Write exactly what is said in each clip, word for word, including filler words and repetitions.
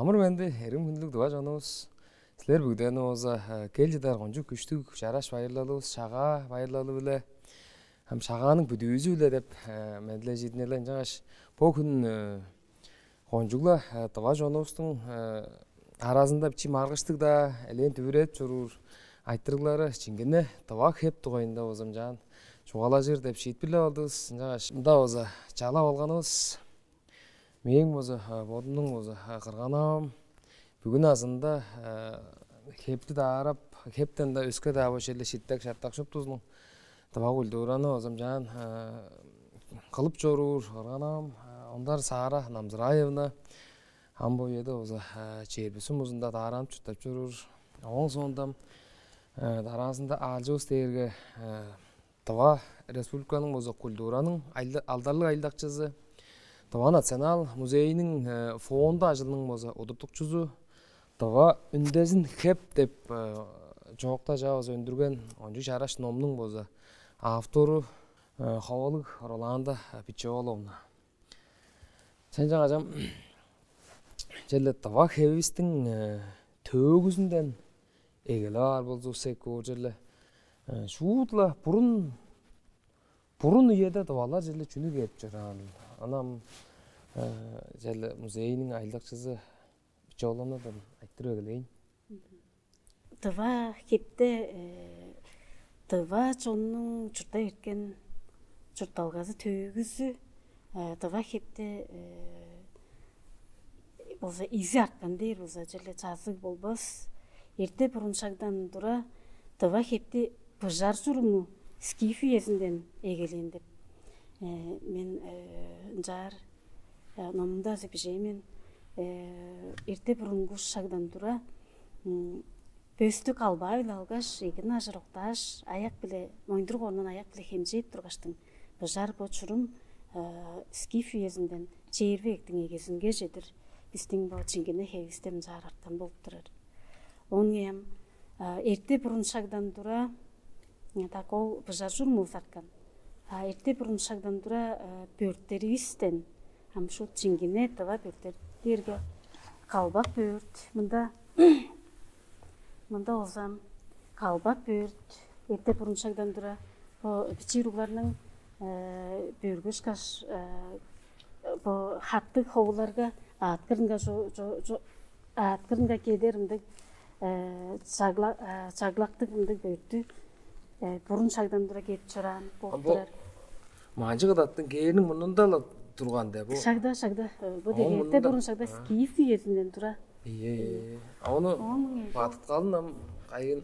Амыр-менди, эргим хүндүлүг тыва чонувус. Силер бүгүдени болза кел чыдар кончуг күштүг чараш байырлалывыс, Шагаа байырлалы-биле, ам Шагааның бүдүүзү-биле деп медилежидинеле. Ынчангаш бо хүн кончуг-ла тыва чонувустуң аразында бичии маргыштыг-даа, элээн дүвүредип чоруур айтырыглары, чиңгине тыва хеп дугайында болза ам чаан чугаалажыр деп шиитпирлеп алдывыс. Ынчангаш мында болза чалап алганывыс, мээң болза, бодумнуң болза кырган-авам бүгүн азында хепти даарап, хептен-даа өске-даа бо черле шиттек-шаттак шуптузунуң тыва культураны болза ам чаан кылып чоруур кырган-авам Ондар Саара Намзыраевна ам бо үеде болза чээрби сумузунда дааранып чурттап чоруур. Ооң соонда дараазында аалчывыс дээрге Тыва Республиканың болза культураның алдарлыг ажылдакчызы, Тыва Национал музейиниң фонду ажылының болза удуртукчузу, Тыва үндезин хеп деп чоокта чаа болза өндүрген ончуг чараш номнуң болза автору, ховалыг Роланда Бичеоловна. Сен чаңгажам черле тыва хевивистиң төөгүзүнден эгелеп аар болзувусса эки боор черле. Шуут-ла бурун бурун үеде тывалар черле чүнү кээп чораан? Анам черле музейниң айлакчызы Бичоолонадан айтырып эгелейн. Тыва хепте тыва чоннуң чурттай эрткен чуртталгазы, төөгүзү тыва хепте болза изи арткан дээр болза черле чазыг болбас. Эрте бурун шагдан тура тыва хепти быжар чуруму скиф үезинден эгелээн деп мен ынчаар номумда азы бижээн мен. Эрте бурунгу шагдан тура бөстү калбаа-биле алгаш, эгин ажыр октааш, аяк-биле, моюндур коорундан аяк-биле хемчээп тургаштың, быжар бо чурум скиф үезинден чээрби вектиң эгезинге чедир бистиң бо чиңгине хевивисте мынчаар арткан болуп турар. Оон ам эрте бурун шагдан тура так ол быжар чурумувус арткан. А эрте бурун шагдан тура бөрттеривистен ам шуут чиңгине тыва бөрттер дээрге калбак бөрт. Мында мында болзам калбак бөрт эрте бурун шагдан тура бо бичии уругларның бөргү ышкаш бо хаттыг ховуларга аът кырынга аът кырынга кедер ындыг чаглактыг ындыг бөрттү бурун шагдан тура кедип чораан болуп турар. Манчы кыдаттың кээриниң мурнунда-ла турган де бу. Шагда, шагда. Бу дегенде бурун шагда скиф үезинден тура. Ие. А ону бадыткалын ам кайын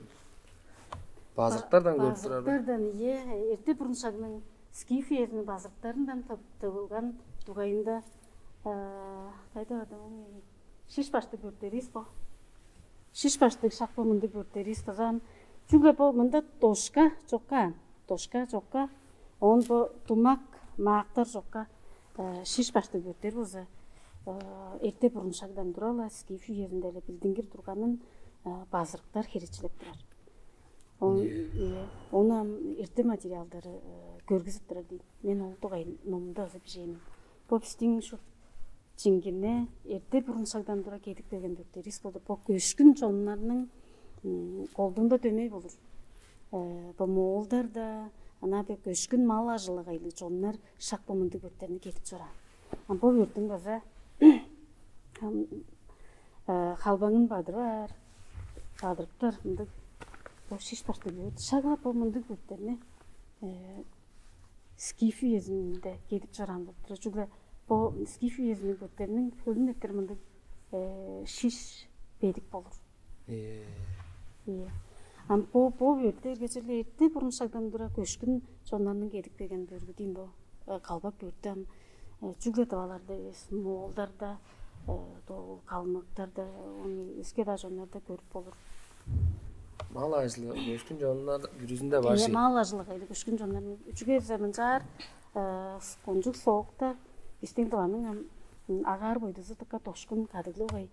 базырыктардан көрүп турар. Базырыктардан, ие, эрте бурун шагның скиф үезиниң базырыктарындан тып- тывылган дугайында кайда бардым? Шиш баштыг бөрттеривис бо. Шиш баштыг шак бо мындыг бөрттеривис кызаан. Чүгле бо мында дошка чокка, дошка чокка. Оон бо думак, маактар чокка. Шиш баштыг бөрттер болза эрте бурун шагдан тура-ла скиф үезинде-ле билдингир турганын базырыктар херечилеп турар. Ону ам эрте материалдары көргүзүп турар дейт. Мен ол дугайын номумда база бижээн мен. Бо бистиң шут чиңгине эрте бурун шагдан тура кедип келген бөрттеривис болду. Бо көшкүн чоннарның колдуунда дөмей болур. Бо моолдар-да, ана бе көшкүн мал ажылыгайлыг чоннар шак бо мындыг бөрттерни кедип чораан. А бо бөрттүң база халбаңын бадырып аар, бадырыптар мындыг бо шиш баштыг бөрт. Шак-ла бо мындыг бөрттерни скиф үезинде кедип чораан болуп турар. Чүгле бо скиф үезиниң бөрттериниң хөлүн эртер мындыг шиш бедик болур. Ие. Ам бо бо бөрттерге черле эрте бурун шагдан тура көшкүн чоннарның кедип келген бөргү дейм бо. Калбак бөрттү ам чүгле тываларда эвес, моолдарда, калмыктарда, өске-даа чоннарда көрүп болур. Мал ажылы көшкүн чоннар бүрүзүндө бар. Ие, ши. Мал ажылыгы көшкүн чоннарның үчүгээрзе мынчаар кончуг соокта бистиң тываның ам агаар бойдузу дыка дошкун кадыглыг угай.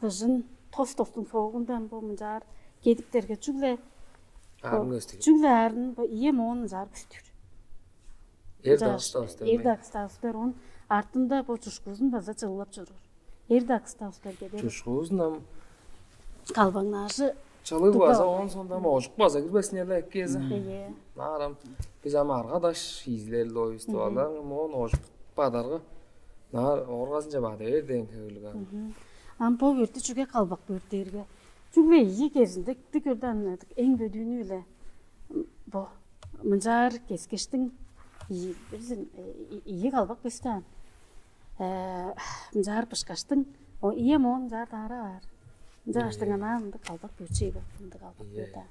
Кыжын тос-тостуң соогундан бо мынчаар кедиптерге чүгле арын көстүр. Чүгле арын бо ие моон мынчаар көстүр. Эр дагыстаастыр. Эр дагыстаастыр он артында бо чушкузун база чылылап чоруур. Эр-даа, кыс-даа улустар кедер. Чушкуузун ам калбаңнаажы чылыг база, оон соонда ам ожук база кирбесин эле эки эзе. Ийе. Наарам биз ам аргадаш ийзилерли оюсту алар, моон ожук бадаргы. Наар оргазынча бады эр дээн хевирлиг ам. Ам бо бөртү чүге калбак бөрт дээрге? Чүгле ийи кезинде дик өрдө ам эң бөдүүнү-биле бо мынчаар кескештиң ийи, бирзин, э, и- ийи калбак бестаан. Э, мынчаар бышкаштың, о, ийе, моон мынчаар таара баар. Мынчааштың анаа мындыг калбак бөрчей бо, мындыг калбак бөрт аа.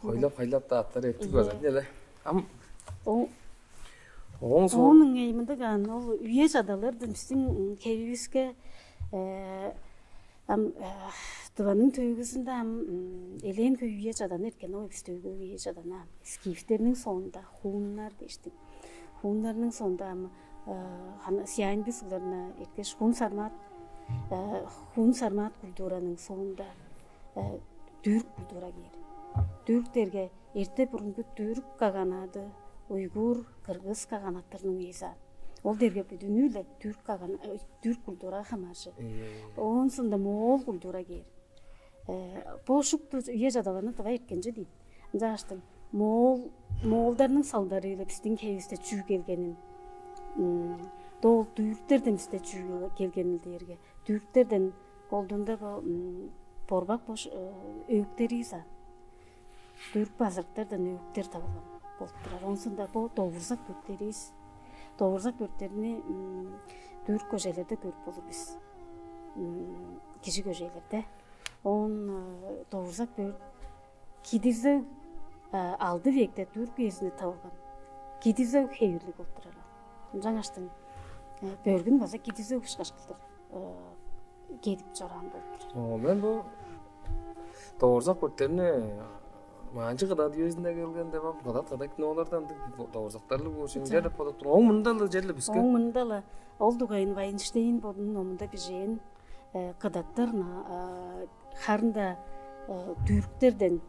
Хойлап-хойлап-даа аттар эптиг болза эле. Ам О, оон соң Оон ыңай мындыг аан, ол үе чадалардан бистиң хевивиске, э, ам э, Тываның төөгүзүнде ам м, элээн хөй үе чаданы эрткен, ол бис төөгү үе чаданы ам скифтерниң соонда хуннар дээштиң. Хуннарның соонда ам э, хана- сианьбис уларына эрткеш, хун сармаат э, хун сармаат культураның соонда э, түрк культура кээр. Түрктерге эрте бурунгу түрк каганады, уйгур, кыргыз каганаттарының үези аар. Ол дерге бүдүнү-ле түрк каган э, түрк культурага хамааржы. Оон соонда моол культура кээр. Э, бо шупту үе чадаларны тыва эрткенче дейт. Ынчааштың моол моолдарның салдары-биле бистиң хевисте чүү келгенин, м, доол түрктерден бисте чүү келгенин дээрге түрктерден колдуунда бо м, борбак бош э, өөктеривис аар. Түрк базырыктардан өөктер табылган болуп турар. Онсунда бо довурзак бөрттеривис. Довурзак бөрттерни м, түрк көжелерде көрүп болур бис. М, Кижи көжелерде. Он довурзак бөрт кидизөг алды векте түрк үезинде табылган. Кидизөг хевирлиг болуп турар. Ынчангаштың бөргүн база кидизөг ышкаш кылдыр кедип чораан болуп турар. О, мен бу довурзак бөрттерни маанчы кыдат үезинде келген деп ам кыдат кыдат кинолардан довурзактарлыг көрсөңер деп бодоп турган. Оң мында-ла черле биске. Оң мында-ла ол дугайын Вайнштейн бодунун номунда бижээн кыдаттар харын-даа түрктерден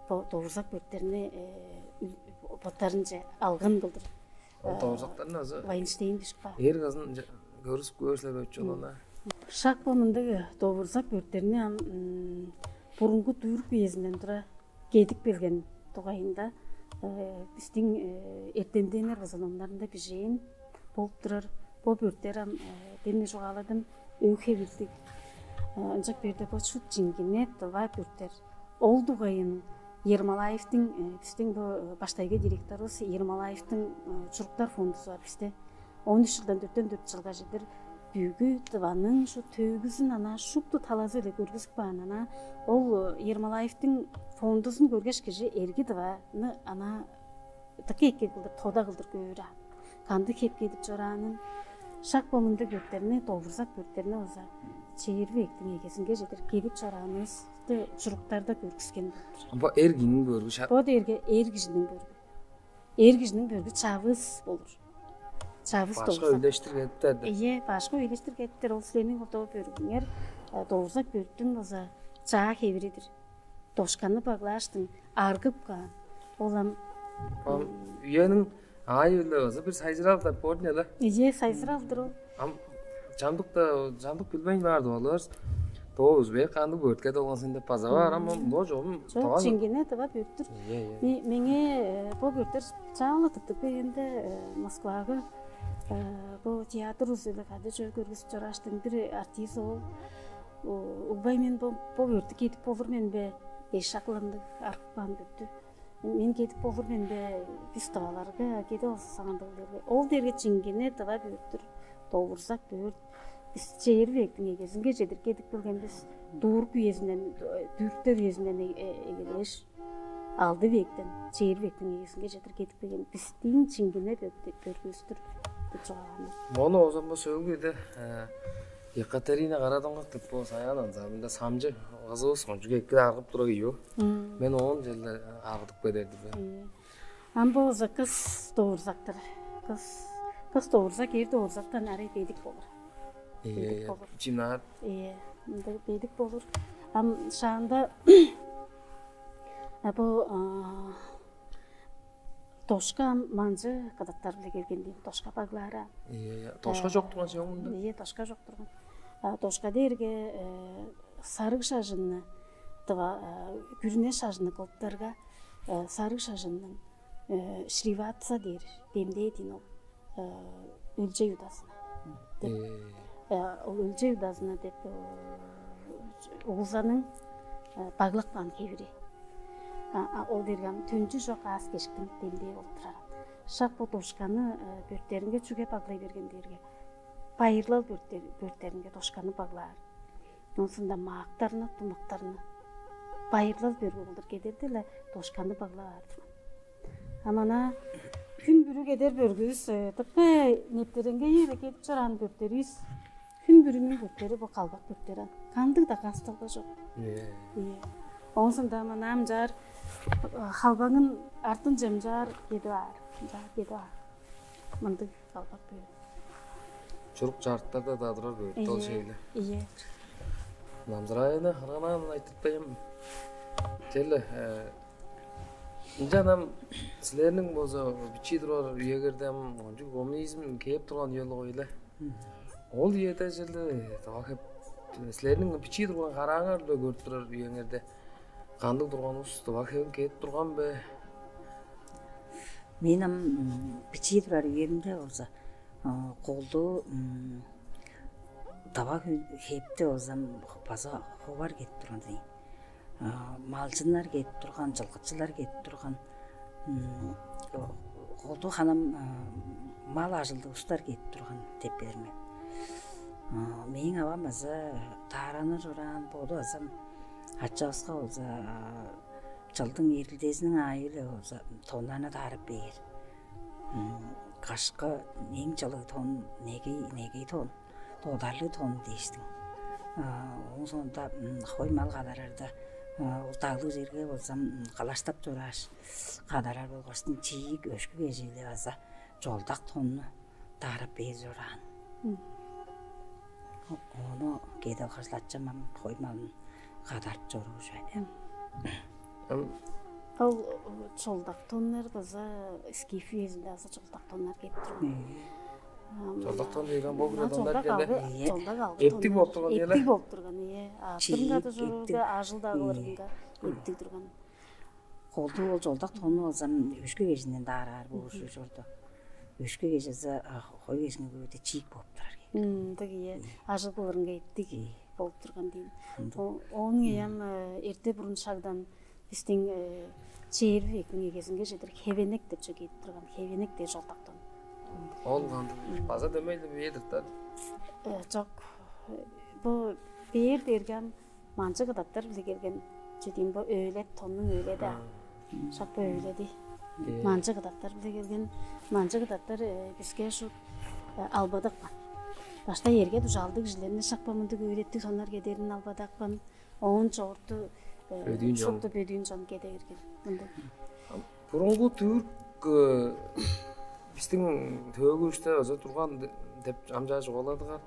довурзак бөрттерни боттарынче алган кылдыр. Ол довурзактарны азы Вайнштейн бишип каан. Эр кызын көрүп көөр силер өчү олана. Шак бо мындыг довурзак бөрттерни ам бурунгу түрк үезинден тура кедип келген дугайында бистиң эртемденнер база номнарында бижээн болуп турар. Бо бөрттер ам демни чугааладым, өг хевирдиг. Ынчак берде бо шут чиңгине дыва бөрттер. Ол дугайын Ермолаевтиң бистиң бу баштайгы директорубуз Ермолаевтиң чуруктар фондузу бар бисте. Он үч жылдан дөрттен дөрт жылга чедир бүгү дываның шу төөгүзүн ана шупту талазы эле көргүзүп каан ана ол Ермолаевтиң фондузун көргеш кижи эрги дываны ана дыка эки кылдыр тода кылдыр көөр аан. Кандыг хеп кедип чораанын шак бо мындыг бөрттерни довурзак бөрттерни база чээрби эктиң эгезинге чедир кедип чорааныбызды чуруктарда көргүскен болур. Бо эр кижиниң бөргү шак. Бо дээрге эр кижиниң бөргү. Эр кижиниң бөргү чавыс болур. Чавыс башка довурзак. Үйлештир кетиптер. Ийе, башка үйлештир кетиптер. Ол силерниң ол доо бөргүңер довурзак бөрттүң база чаа хевиридир. Дошканы баглааштың аргып каан. Ол ам Ам үениң аайы-биле база бир сайжырал деп боордун эле. Ийе, сайжыралдыр ол. Ам чамдыкта чамдык билбейн баар дывалар. Доо узбек кандыг бөртке долган сен деп база бар ам бо жолун Жок, чиңгине дыва бөрттүр. Ийе, ийе. Меңээ бо бөрттөр чаала тыптып бергенде Москвага бо театр узуйлу кады чөй көргүзүп чорааштың бир артист ол угбай мен бо бөрттү кедип болур мен бе? Дээш шакыландыг арып каан бөрттү. Мен кедип болур мен бе? Бис дываларга кеде болза сагындыг дерге. Ол дерге чиңгине дыва бөрттүр. Довурзак бөрт. Бис чээрби вектиң эгезинге чедир кедип келген бис. Дурк үезинден, дүүртер үезинден эгелээш, алды вектен чээрби вектиң эгезинге чедир кедип келген бистиң чиңгине бөргүстүр деп чугаалаан. Мону озамбас өлгүде Екатерина Карадоңгак деп бо саян ансамында самчы кызывыс кончуг эки аргып тура кийүү. Мен оон желе аргыдып кедерди бе. Ам болза кыс доорзактыр. Кыс кыс доорзак, эр доорзактан арай бедик болур. Бедик болур. Чимнаар. Ие, мындай бедик болур. Ам шаанда а бу а, дошка ам манчы кыдаттар биле келген дейм. Дошка баглаара. Ие, дошка жок турган сен мында. Ие, дошка жок турган. А дошка дээрге, э, сарыг шажынны, тыва, э, күрүне шажынны кылыптарга, э, сарыг шажынның, э, шриватса дээр демдээ дейн ол, э, өлчей удазына деп. Э, ол өлчей удазына деп, э, угулзаның, э, баглап каан хевири. А, а ол дээрге ам төнчү чок аас-кежиктиң демдээ болуп турар. Шак бо дошканы, э, бөрттеринге чүге баглай берген дээрге, байырлал бөрттер-, бөрттеринге дошканы баглаар. Оон соонда маактарны, тумактарны байырлал бөргү кылдыр кедерде-ле дошканы баглап аар турган. А мана хүн бүрү кедер бөргүвүс, э, тыпкы нептереңгей-ле кедип чораан бөрттеривис. Хүн бүрүнүң бөрттери бо калбак бөрттер аан. Кандыг-даа касталга чок. Ийе. Ийе. Оон соонда мана ам ынчаар, э, халбаңын артынче ынчаар кедип аар. Ынчаар кедип аар. Мындыг калбак бөрт. Чурук чарыктарда-даа турар бөрт ол. Ийе. Шейле. Ийе. Намзыраайны харганаан айтыртпайым. Черле, э, ынчан ам силерниң болза бичии турар үеңерде ам кончуг коммунизм кээп турган үе-ле, койле. Ол үеде черле тыва хеп, силерниң бичии турган карааңар-биле көрүп турар үеңерде кандыг турган улус, тыва хевин кээп турган бе? Мен ам, м, бичии турар үемде болза, а, колдуу, м, тыва хө-, хепти болза ам база ховар кедип турган дийин. А, малчыннар кедип турган, чылгычылар кедип турган, м, о-, колдуу ханам, а, мал ажылдыг улустар кедип турган деп билир мен. А, мээң авам база даараныр чораан, боду база ачавыска болза, а, чылдың эрилдезиниң аайы-биле болза тоннарны даарап бээр. М, кышкы эң чылыг тон негей, негей тон, додарлыг тон дээштиң. А, ооң соонда, м, хой мал кадарарда, а, ол даглыг черге болза, м, кылаштап чорааш, кадарар болгаштың чиик өшкү кежи-биле база чолдак тонну даарап бээр чораан. Мм. О-, ону кедип алгаш-ла ачам ам хой малын кадарып чоруур чүве. Ам ол чолдак тоннар база скиф үезинде база чолдак тоннар кедип турган. Ийе. Ам, чолдак тон дегенде бо мына кырган тоннар чолдак келди. Алгы, ийе, чолдак алгы эптиг тоннар болуп турган, ийе. Эптиг болуп турган, ийе. Чиик, аттырынга да чоруур, эптиг. Ажылдап алырынга эптиг турган. Колдуу ол чолдак тонну болза өшкү кежинден даараар болур чорду. Өшкү кежизи, а, хой кежиниң көөрде чиик болуп турар. Мм, ындыг, ийе. Ийе. Ажыл кылырынга эптиг, ийе, болуп турган дийин. Ындыг. О-, ооң, ийе, ам, э, эрте-бурун шагдан бистиң, э, чээрби вектиң эгезинге чедир хевенек деп чүве кедип турган, хевенек дээр чолдак тон. Ол кандыг? Мм. База дөмей-ле бээр-дир да. Э, чок. Бо бээр дээрге ам манчы кыдаттар-биле келген, чүдейн, бо өвүлет, тоннуң өвүледи. А. Шак бо өвүледи. Ээ. Манчы кыдаттар-биле келген, манчы кыдаттар, э, биске шуут, э, албадапкан. Баштай эрге-дужаалдыг кижилерни шак бо мындыг өвүлеттиг тоннар кедерин албадапкан. Оон чогурту, э, бөдүүн чон, шупту бөдүүн чон кеде берген. Мындыг. Бурунгу түрк, э, бистиң төөгүвүсте база турган де-, деп ам чаа чугааладыңар.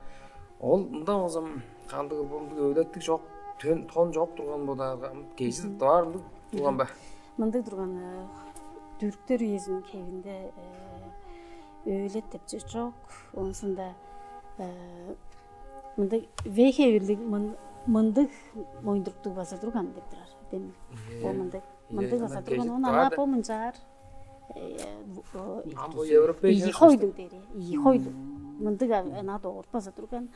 Ол мында болза кандыгыл, бо мындыг өвүлеттиг чок, төн-, тон чок турган бодаарга, ам кежи, мгм, дываар ындыг турган бе? Мындыг турган, э, түрктер үезиниң хевинде, э, өвүлет деп чүве чок. Оон соонда, э, мындыг В хевирлиг мын-, мындыг моюндуруктуг база турган деп турар. Дем, ийе, бо мындыг. Мындыг, ийе, база турган, ону аңаа бо мынчаар, э, бу, о, ам бо европейский ийи хойлуг дээр, ийи хойлуг. Мм. Мындыг, а, ана догурт база турган.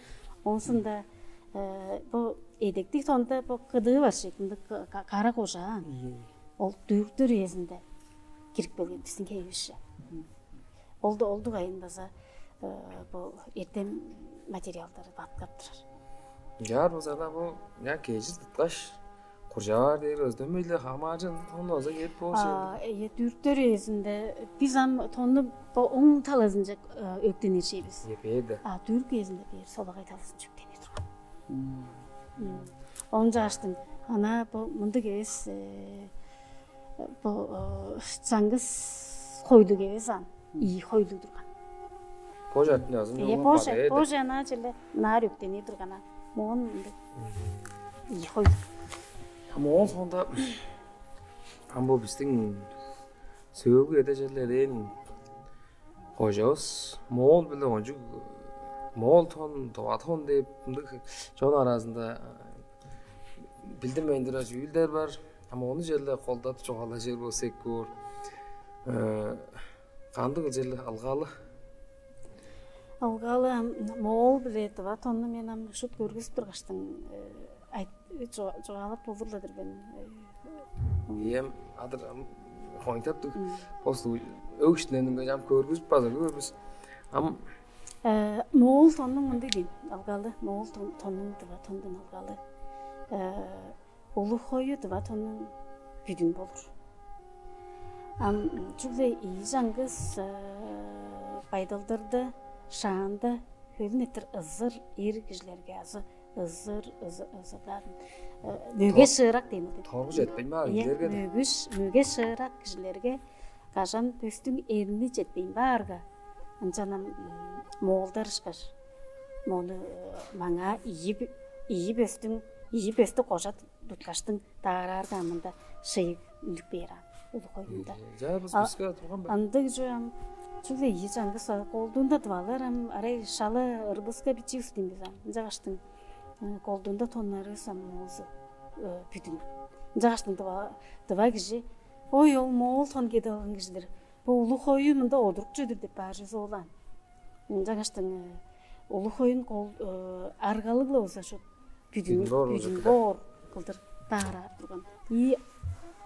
Оонсунда, э, бо эдектиг тонда бо кыдыы бар чек, мындыг ка-, ка-, кара кожаан. Мм. Ол түрктер үезинде кирип келген бистиң хевивисче. Мм. Ол-ду-, ол дугайын база, э, бо эртем материалдары бадыткап турар. Ынчаар болза-даа, бо, ынчаар кежи тыткаш, куржаар дээр өздөнмей-ле хамааржыр тонну база кээп боор. А, чүве. Ийе, түрктер үезинде бис ам тонну бо оң талазынче, э, өктенир чүве бис. Ийе, бээр-даа. А түрк үезинде бээр солагай талазынче өктенир турган. Мм. Мм. Оон чааштың ана бо мындыг эвес, э, бо, э, чаңгыс хойлуг эвес аан. Мм. Ийи хойлуг турган. Бо чартын азын. Ийе, чогум бо база ча-, эде. Бо чана черле наар өктенир турган аан. Моон мындыг. Мм. Ийи хойлуг. Ам ооң соонда, ам бо бистиң сөөлгү эде черле элээн кожавыс моол-биле кончуг Моол тон, тыва тон деп мындыг чон аразында билдинмейн турар чүүлдер бар. Ам ону черле колдадып чугаалажыр болза эки боор. Кандыг черле ылгалы? Ылгалы ам моол биле тыва тонну мен ам шут көргүзүп тургаштың чугаалап болур-ла-дыр мен. Ием адыр ам хойнтаптыг посту өг иштинен ам көргүзүп база көрбүс. Ам моол тоннуң мындыг дейм, ылгалы, моол тоннуң тыва тондун ылгалы. Улуг хою тыва тоннуң бүдүн болур. Ам чүгле ийи чаңгыс байдалдарда шаанда хөлүн эртер ызыр эр кижилерге азы ызыр ызырдаан мөге шыырак дейм. Торгу жетпейн баар кижилерге. Мөге шыырак кижилерге кажан төстүң эрни жетпейн баарга, ынчан ам моолдар ышкаш мону маңаа ийи бөстүң ийи бөстү кожа туткаштың даараарга амында шыйыг үнүп бээр аан улуг хоюнда. Ындыг чүве ам чүгле ийи чаңгыс колдуунда тывалар ам арай шала ырбыска бичиивис дейм биз ам ынчагаштың колдуунда тоннарывыс ам оозу бүдүн. Ынчагаштың тыва кижи ой ол моол тон кедип алган кижилер бо улуг хою мында одурук чүве-дир деп баар чүве соолаан. Ынчангаштың улуг хоюн кол аргалыг-ла болза шут бүдүн боор кылдыр даараар турган. И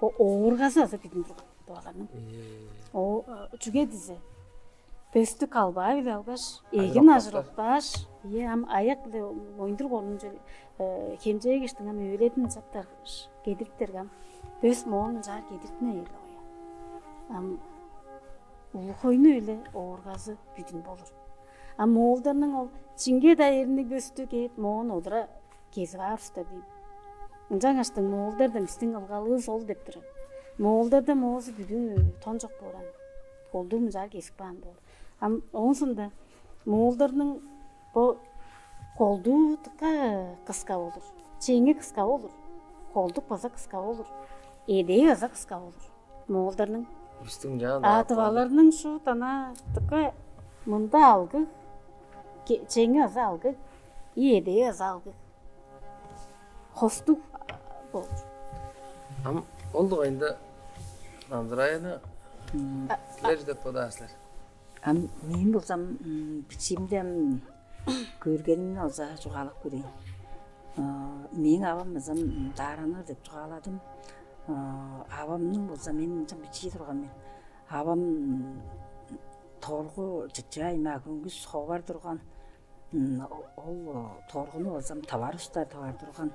ооргазы азы бүдүн турган тываларның. О чүге дизе бөстү калбаа биле алгаш, эгин ажырытпааш, ие ам аяк биле моюндур колун хемчээк иштиң ам өвеледин ынчаптар кедириптерге ам бөс моон ынчаар кедиртине ийик-ле коя. Ам улуг хойну эле ооргазы бүдүн болур. А моолдарның ол чиңге-даа эринниг бөстү кээп моон одура кезип аар устар дейм. Ынчангаштың моолдардан бистиң ылгалывыс ол деп турар. Моолдарда моозу бүдүн тон чок бооран. Колдуу мынчаар кезип каан боор. Ам оонсунда моолдарның бо колдуу дыка кыска болур. Чеңи кыска болур. Колдук база кыска болур. Эдээ база кыска болур. Моолдарның. Бистиң жаан. А тываларның шуут ана дыка мында алгыг, чеңи база алгыг, и эдээ база алгыг. Хостуг болур. Ам ол дугайында Намзырайны силер деп бодаар силер. Ам мен болзам бичиимде ам көргенин олза чугаалап көрейн. Мээң авам базам даараныр деп чугааладым. Авамның болза мен ынчан бичии турган мен. Авам торгу чычаай маа көңгүс ховар турган. Ол торгуну болзам тавар устар тавар турган.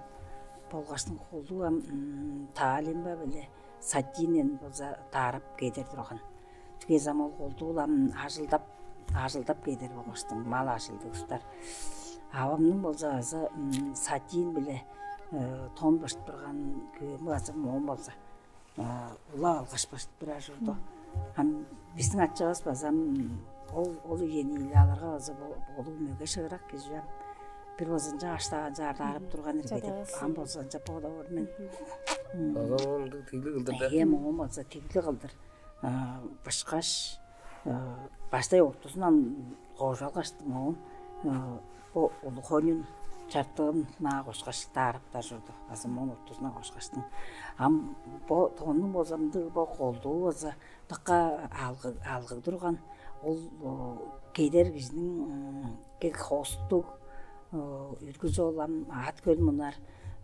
Болгаштың холдугам таалимба биле сатинен болза таарап кедер турган. Түгезам ол колдуулам ажылдап ажылдап кедер болгаштың мал ажылдыг устар. Авамның болза азы сатин биле тон бышып турган көөмү азы моон болза улап алгаш бышып турар чорду. Ам биздин ачабыз базам ол ол иени илааларга база болуп мөге шыырак кижи ам бир базынча аштаан чаардаарып турган эрге деп ам болзанча бодоор мен. Озон тиглиг кылдыр да. Эге моон болза тиглиг кылдыр. Бышкаш баштай ортузунан коожалгаштым оон бо улуг хонюн чартыын маа кошкаш даараптар чорду. Азы моон ортузунан кошкаштым. Ам бо тоннуң болза мындыг бо колдуу болза дыка алгыг турган. Ол кедер кижиниң кек хостуг үргү чол ам аът хөл мунар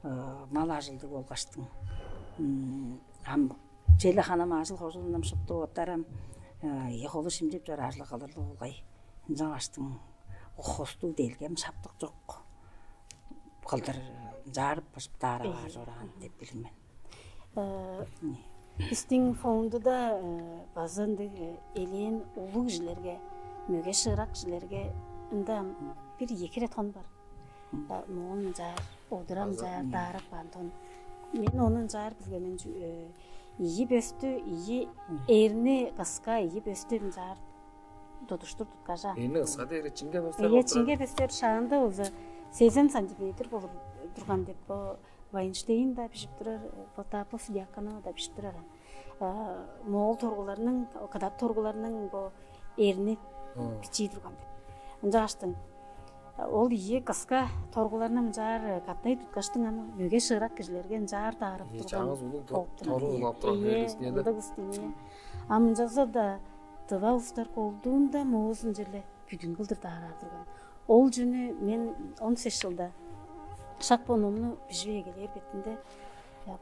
мал ажылдыг болгаштың. Ам чели ханам ажыл хожулунам шупту оттарам холу шимчеп чор ажыл кылырлыг болгай. Ынчангаштың хостуг делгем шаптык чок кылдыр жаарып бышып даарага чораан деп билир мен. Бистиң фондуда база ындыг элээн улуг кижилерге, мөге шыырак кижилерге ында бир эки ирет хон бар. Моон ынчаар одурам ынчаар даарап каан тон. Мен ону ынчаар билген мен ийи бөстү, ийи эрни кыска, ийи бөстү ынчаар тудуштур туткажаан. Эни кыска дээри чинге бөстөр. Эге чинге бөстөр шаанда болза сезен сантиметр болур турган деп бо Вайнштейн да бижип турар, Потапов Дьяконова да бижип турар. Моол торгуларның, кадат торгуларның бо эрни бичии турган деп. Ынчааштың Ол ийи кыска торгуларны мынчаар катай туткаштың, аны мөге шыырак кижилерге ынчаар даарап турган. Чаңгыс улуг торгу улап турган. Ындыг устине. А мынчалза-даа тыва улустар колдуунда моозун черле бүдүн кылдыр даараар турган. Ол чүнү мен он сес жылда шак бо номну бижип эгелээр бетинде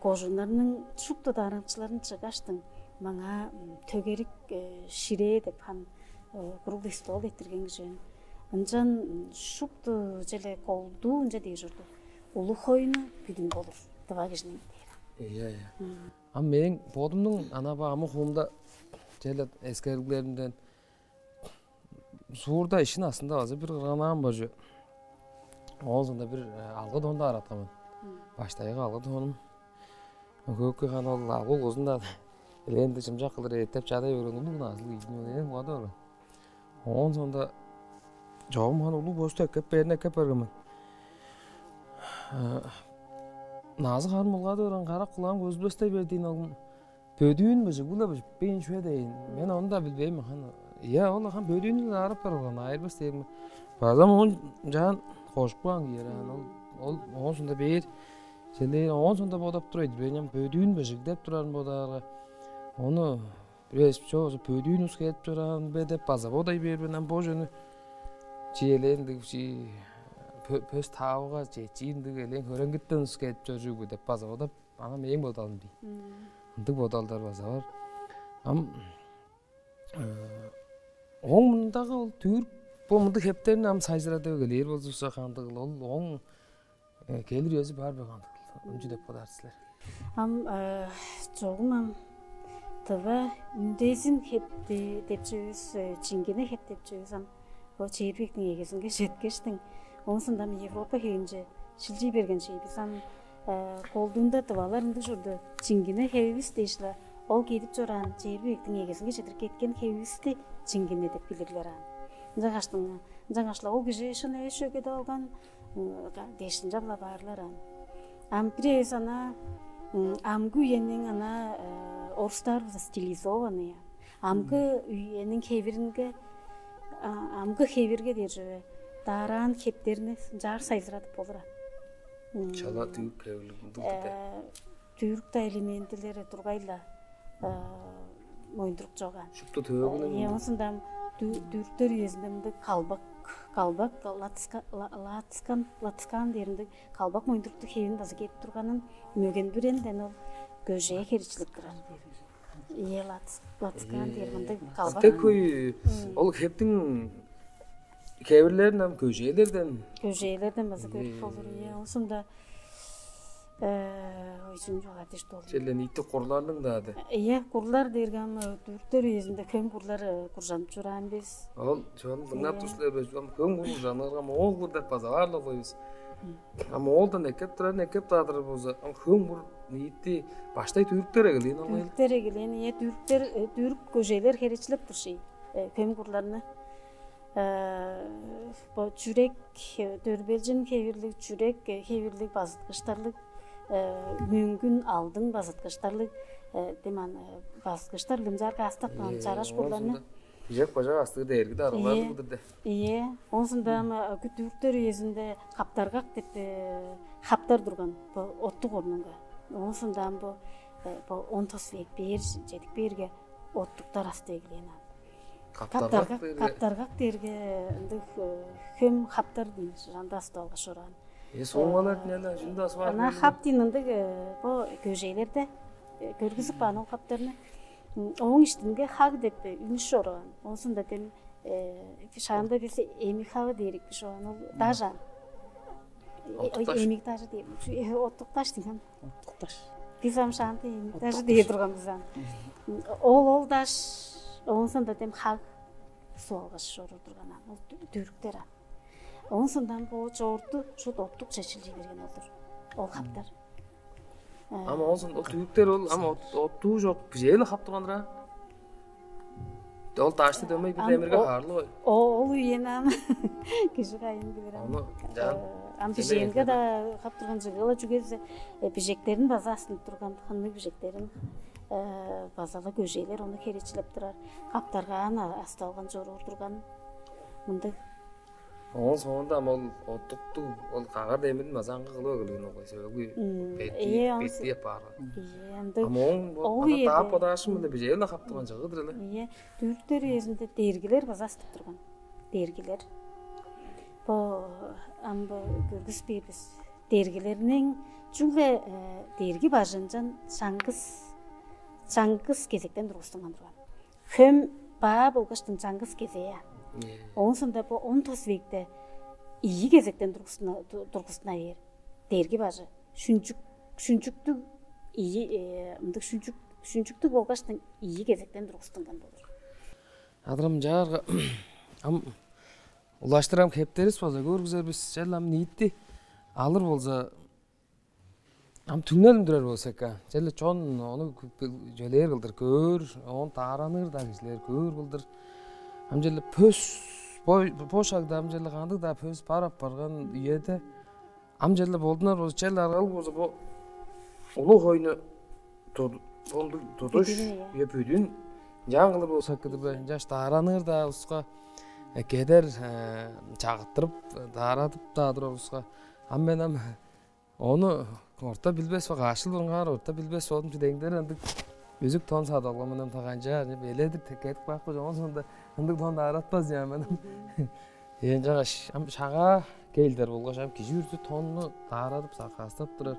кожуннарның шупту дааранчыларын чыгаштың маңаа төгерик ширээ деп хан круглый стол эттирген кижи. Ынчан шупту челе колдуу ынча дээр чорду. Улуг хойну бүдүн болур дыва кижиниң дээр. Ийе, ийе. Ам мээң бодумнуң анаа амы хуумда челе эскериглеримден суурда ишин астында база бир кырган-авам бар чүве. Оон соонда бир алгы тонда араткан мен. Баштайгы алгы тонум. Көкке хан ол алгы улгузунда элээнде чымчак кылдыр эттеп чадай берген улуг назыл ийдин элээн угада барган. Оон соонда чогум хан улуг босту эккеп берин эккеп берген мен. Назы харын булгады барган карак кулаам көзүлбестей бердиин алгым. Бөдүүн быжыг-була бижиппейн чүве дээн. Мен ону-даа билбейн мен. Хан, я, ол хан бөдүүнү аарап барган, айырбас дээрим. База моон жаан кожуп каан киер аан. Ол ол оон соонда бээр. Сен дээр оон соонда бодап турайды. Бенем бөдүүн быжыг деп турарын бодаарга. Ону бирээс чоозу бөдүүн ус келип чораан бе деп база бодай бээр мен. Ам бо жөнү чиелээндиг чи пөс таавыга чечииндиг элең хөреңгиттен ус келип чоржуг бе деп база бодап Ана мээң бодалым дий. Ындыг бодалдар база бар. Ам ооң мурнундагы ол түрк бо мындыг хептерин ам сайзырадып эгелээр болзувусса кандыгыл ол ооң келир үези бар бе кандыгыл? Ынчы деп бодаар силер. Ам чогум ам тыва үндезин хепти деп чүвүс, чиңгине хеп деп чүвүс ам бо чээрбектиң эгезинге четкештиң. Оон соонда ам Европа хевинче шилчий берген чей бис ам колдуунда тывалар ындыг чорду. Чиңгине хевивис дээш-ла ол кедип чораан чээрби вектиң эгезинге чедир кеткен хевивисти чиңгине деп билирлер аан. Ынчангаштың ынчангаш-ла ол кижи шын эвес чүве кедип алган дээш ынчап-ла баарлар аан. Ам бир эвес ана амгы үениң ана орустаар база стилизованный амгы үениң хевиринге амгы хевирге дээр чүве даараан хептерни ынчаар сайзырадып болур аан. Чала түүк хевирлиг мындыг бите. Түрк элементилери тургай-ла моюндурук чоган. Шупту төөгүнүң Е онсундан түрктөр үезинде мындыг калбак калбак латыскан латыскан дээринде калбак моюндуруктуг хевин база кээп турганын мөген бүренден ол көжээ херечилеп турар. Ие латыскан дээр мындыг калбак. Тек хөй ол хептиң хевирлерин ам көжээлерден көжээлерден база көрүп болур. Ие онсунда Э, ой чүн чугаадыш долу. Челен итти курларның даады. Ие, курлар дээрге ам дүртөр үезинде хөм курлар куржанып чураан бис. Ол чон дыңнап турсулар бе, чон хөм кур куржанырга моол кур деп база баарлап койбус. А моолдан эккеп турарын эккеп таадырар болза, ам хөм кур ниитти баштай түрктер эгелээн алгай. Түрктер эгелээн, ие түрктер түрк көжелер херечилеп тур ший. Хөм курларны бо чүрек дөрбелжин хевирлиг, чүрек хевирлиг базыткыштарлыг, мөңгүн алдың базыткыштарлыг, деман базыткыштар лымчаар каастап каан чараш курларны. Бижек бажак астыгы дээрги дарыглар кылдыр де. Ие, онсунда ам күттүрүктөр үезинде каптаргак деп хаптар турган бо оттук орнунга. Онсунда ам бо бо он тос век бээр чедип бээрге оттуктар астыгы килээн ан. Каптаргак каптаргак дээрге ындыг хөм хаптар дейн анда астып алгаш чораан. Э, соңган артын эле жүндү асып Ана хап дейн ындыг бо көжейлерде көргүзүп каан ол хаптарны. Ооң иштинге хаг деп үнүш чораан. Онсунда дем шаанда билсе эми хагы дээрик биш оон ол дажа. Оттукташ. Эми дажа дейм. Оттукташ дейм. Оттукташ. Биз ам шаанда эми дажа дей турган биз ам. Ол ол даш оонсунда дем хаг суалгаш чоруур турган ам. Ол дүрүктер ам. Оонсундан бо чоорту шут оттук чечилчи берген олдур. Ол хаптар. Ама оонсун ол дүрүктер ол ама оттуу жок бижээли хап турган-дыр. Ол дашты дөмей бир демирге хаарлы кой. Ол уен ам кижи кайын билир ам. Аны жан Ам бижээнге да хап турган жыгыла чүгезе бижектерин база астынып турган хынныг бижектерин базала көжейлер ону херечилеп турар. Каптаргаан асталган чоруур турган мындыг Оон соонда ам ол оттуктуг, ол кагар демирин база аңгы кылып эгелээн болгай, сөөлгү. Мм, бети, ээ, аңсы. Бети апаарга. Ийе, ындыг. Ам ооң бо-, ол база үеде даап бодаашым-биле бижээн-не хаптыган чыгыдыр эле. Ийе, түрктер үезинде дергилер база астып турган. Дергилер. Бо, ам бо көргүспээр бис. Дергилерниң чүгле, э, дерги бажынчан чаңгыс, чаңгыс кезектен тургустунган турган. Хөм баа болгаштың чаңгыс кезээ. Э. Оон соонда бо он тос векте ийи кезектен тургустуна, ту-, тургустуна бээр. Дерги бажы. Шүнчүк, шүнчүктүг ийи, э, мындыг шүнчүк, шүнчүктүг болгаштың ийи кезектен тургустунган болур. Адырам чаарга, ам улаштыр ам хептерис болза, көргүзер бис, чел ам ниити алыр болза, ам түңнелим турар болза эки, черле чон ону кө-, кө-, чөлээр кылдыр көөр, оон даараныр-даа кижилер көөр кылдыр. Ам черле пөс, бо, бо шагда ам черле кандыг-даа пөс бар апарган үеде, ам черле болдунар болза, черле аргалыг болза, бо улуг хойну туд-, ондуг тудуш, бүдүн, ийе, үе бүдүн, ынчаан кылыр болза эки-дир бе, ынчаш даараныр-даа улуска, э, кедер, э, чагыттырып, даарадып-даа турар улуска. Ам мен ам ону орта билбес бе, каш чыл бурунгаар орта билбес болдум, чүдеңдер ындыг үзүк тон садып алган мен, ам таганчаар деп, эледир кедип каапкаш, оон соонда ындыг тон дааратпас ийин мен. Ээн чагаш, ам шагаа кээлдер болгаш, ам кижи бүрүзү тонну даарадып, сакаастап турар.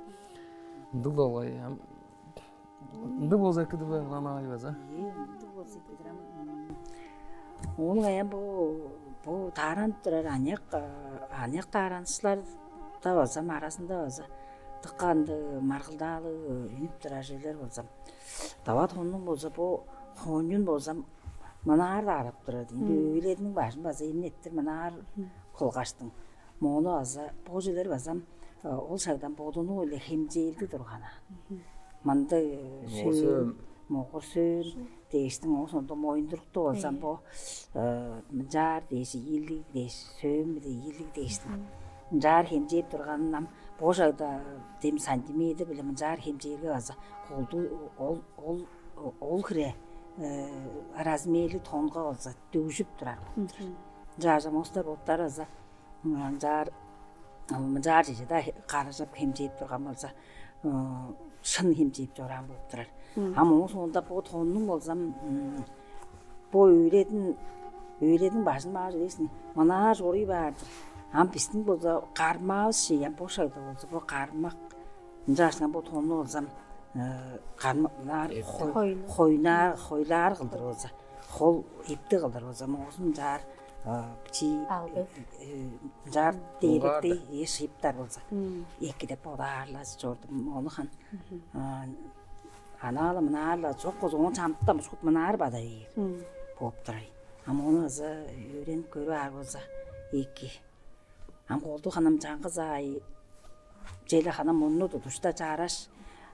Ындыг болгай, ам ындыг болза эки-дир бе, Кырган агай, база? Ийе, ындыг болза эки-дир ам. М, оон аян бо, бо дааранып турар аныяк, а, аныяк даараныкчыларда база, ам аразында база дыка ындыг маргылдаалыг үнүп турар чүвелер болза, дава тоннуң болза, бо хойнун болза, мынаар даарап турар дейн. Мм. Өөлерниң бажын база эмнеттир мынаар, мгм, кылгаштың. Мону база, бо чүвелер база, э, ол шагдан бодунуң-биле хемчээлдиг турган аан. Мгм. Мындыг, э, могур сөөн, сөөн, могур сөөн дээштиң, оон соонда моюндурукту болза, ийе, бо, э, мынчаар дээш, ийилиг дээш, сөөн-биле ийилиг дээштиң. Мгм. Мынчаар хемчээп турганын ам бо шагда дем сантиметр-биле мынчаар хемчээрге база колдуу ол, ол, ол хире, э, размерлиг тонга болза дүгжүп турар болуп турар. Мгм. Чаажамостар боттары база, м, мынчаар, м, мынчаар чеже-даа хе-, карыжап хемчээп турган болза, м, шын хемчээп чораан болуп турар. Мгм. Ам ооң соонда бо тоннуң болза, м, бо өөредин, өөредиң бажын баар дээзин, мынаар чоруй баар-дыр. Ам бистиң болза кармаавыс чей, ам бо шагда болза бо кармак, ынчаарга бо тонну болза, э, кармак, мынаар эптиг. Хой-, хойнаар, хойлаар кылдыр болза, хол эптиг кылдыр болза, моозун мынчаар, э, чи-, алгы, э, мынчаар дээрикти, э, шыйыптар болза, мм, эки деп бодаарлажы чордум. Ону хан, мгм, а, анаалы-мынаалы чок болза, оон чамдыктан бушкут мынаар бада бээр, мм, бооп турар. Ам ону база өөренип көрүп аар болза, эки. Ам колдуу ханам чаңгыс аай, чейле ханам мурнуу тудушта чараш.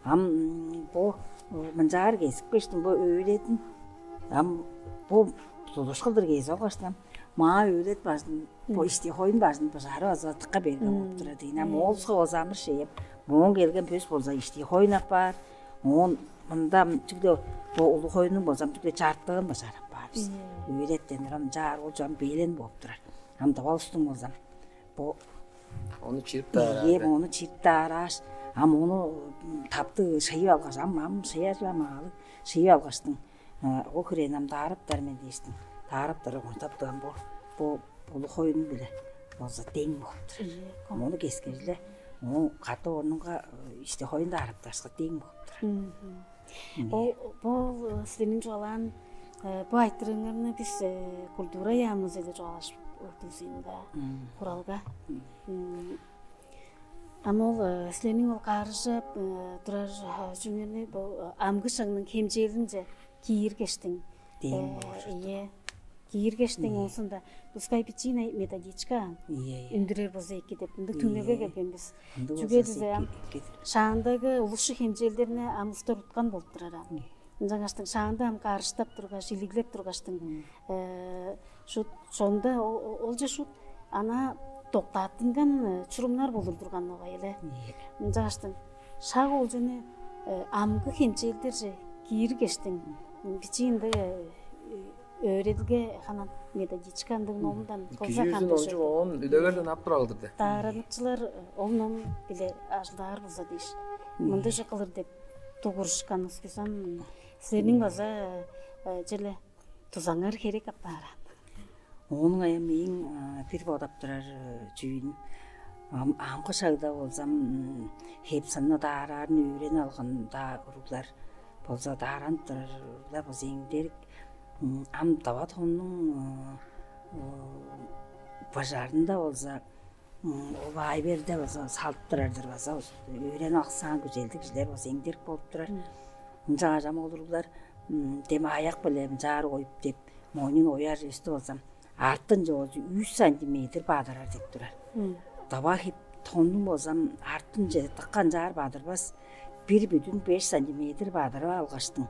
Ам, м, бо, э, мынчаар кезип кештим, бо өөредин. Ам бо тудуш кылдыр кезип алгаштың, ам маа өөрет бажын, бо, мм, ишти хойун бажын быжаарып алза, дыка берге, мм, болуп турар дейн. Ам, э, оолуска болза амыр шееп, моон келген пөс болза ишти хойун апаар. Оон мында ам чүгле бо улуг хойнуң болза ам чүгле чартыын быжаарап баар бис. Мм. Өөреттен ырам чаар ол чон белен болуп турар. Ам давал устуң болза ам бо ону чирип, ийе, даараар, ону чирип даарааш, ам ону, м, таптыг шыйып алгаш, ам, ам шыяжы ам аалы шыйып алгаштың, э, ол хирээн ам даараптар мен дээштиң. Даараптар ону таптыган бо, бо улуг хойун-биле болза дең болуп турар. Ийе. Ам ону кескежиле, ону катап орнунга, э, ишти хойун даараптарышка дең болуп турар. Мгм. Мгм. Ол, бо, э, силерниң чугаалаан, э, бо айтырыыңарны бис, э, культура яамызы-биле чугаалашып олурдувус ийин да, мм, хуралга. Мм. М, ам ол, э, силерниң ол карыжап, э, турар, э, чүңерни бо, э, амгы шагның хемчээлинче кииргештиң. Дең, э, болур. Ийе. Кииргештиң, ийе, оозунда тускай бичиинай методичка, ийе, ийе, үндүрер болза эки деп, ындыг, ийе, түңнелге келген бис. Ындыг. Чүге болза дизе, эки, ам эки-дир. Шаандагы улусчу хемчээлдерни ам улустар уткан болуп турар ам. Ийе. Ынчангаштың шаанда ам карыштап тургаш, илиглеп тургаштың, мм, э, шут чонда о-, о-, олче шут ана доктааттынган, э, чурумнар болур турган болгай эле. Ийе. Ынчангаштың шак олчене, э, амгы хемчээлдерже кииргештиң, мм, бичии ындыг, э, өөредилге ханан методичка ындыг номдан болза кижи кандай ончук оон үлегерден ап тура кылдыр де. Даараныкчылар ол ном биле ажылдаар болза дээш. Мындыг же кылыр деп дугурушкан ускузан силерниң база черле тузаңар херек ап бааран. Оон ая мээң бир бодап турар чүүн амгы шагда болзам хеп санны даараарын өөренип алган-даа уруглар болза дааранып турар уруглар болза эңдерик ам дава тоннуң бажаарында болза ол аай берде болза салып турар-дыр база өөренип алыксаан күзелдиг кижилер болза эңдерик болуп турар. Ынчангаш ам ол уруглар дем аяк биле мынчаар оюп деп мойнун ояр чүвести болзам артынче болза үч сантиметр бадырар деп турар. Дава хип тоннуң болзам артынче дыка ынчаар бадырбас бир бүдүн беш сантиметр бадырып алгаштың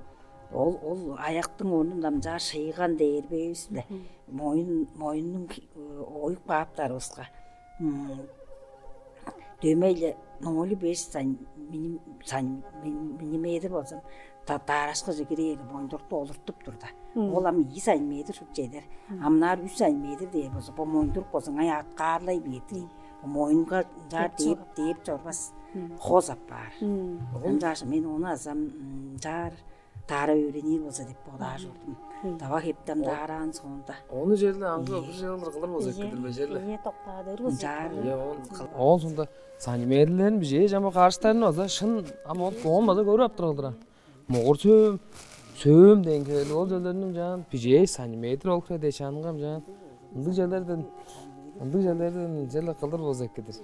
ол ол аяктың орнунда мынчаар шыйган дээр бээвис биле моюн моюннуң оюп кааптарывыска дөмей-ле ноль беш сантиметр болзам даарашкыже кирээр моюндурукту олуртуп тур да. Ол ам ийи сантиметр шут чедер. Амнаар үч сантиметр дээр болза бо моюндурук болза ыңай аткаарлай бээр. Бо моюнга ынчаар дээп дээп чорбас хоз аппаар. Ынчаарга мен ону азам ынчаар даара өөренир болза деп бодаар чордум. Дава хептен даараан соонда. Ону черле аңгы бир жыл кылыр болза эккедир бе черле. Ие токтаадыр болза. Ынчаар. Ие он Оон соонда сантиметрлерин бижээ чама карыштарын база шын ам ол оон база көрүп ап туралдыр. Мугур сөөм сөөм деген хевел ол жерлерниң жаан бижээ сантиметр ол хире дечаанга жаан ындыг жерлерден ындыг жерлерден жерле кылдыр болза эккедир.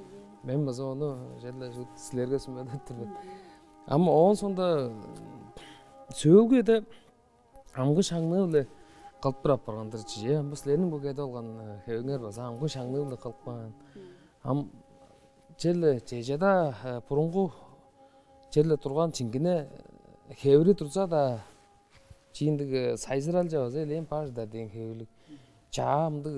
Мен база ону жерле силерге сүмелеп тур деп. Ам оон соонда сөөлгү эде амгы шаңныы-биле кылып турап барган-дыр чижээ. Ам бо силерниң бо кеде болган хевеңер база амгы шаңныы-биле кылып каан. Ам черле чеже-даа бурунгу черле турган чиңгине хевири турза-даа чииндиг сайзыралче база элээн бажыдар дээн хевирлиг чаа ындыг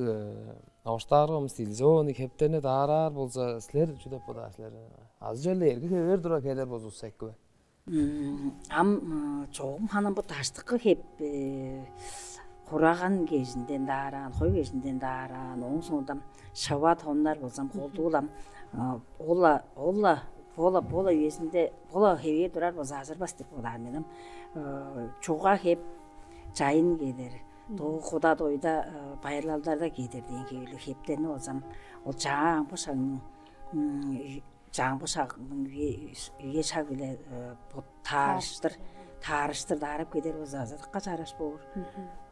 оштаарга стилизованный хептерни даараар болза силер чү деп бодаар силер? Азы черле эрги хевээр тура келер болзувусса эки бе? Ам чогум ханам бо даштыкы хеп хураган кежинден даараан, хой кежинден даараан, ооң соонда шава тоннар болзам колдуулам ола ола бола бола үезинде бола хевээр турар болза азырбас деп бодаар мен ам. Чуга хеп чайын кедер, дуу куда дойда байырлалдарда кедер деген хевирлиг хептерни болзам ол чаа бо шагның чаңгы шагның үе шаг биле таарыштыр таарыштыр даарап кедер болза азы дыкка чараш боор.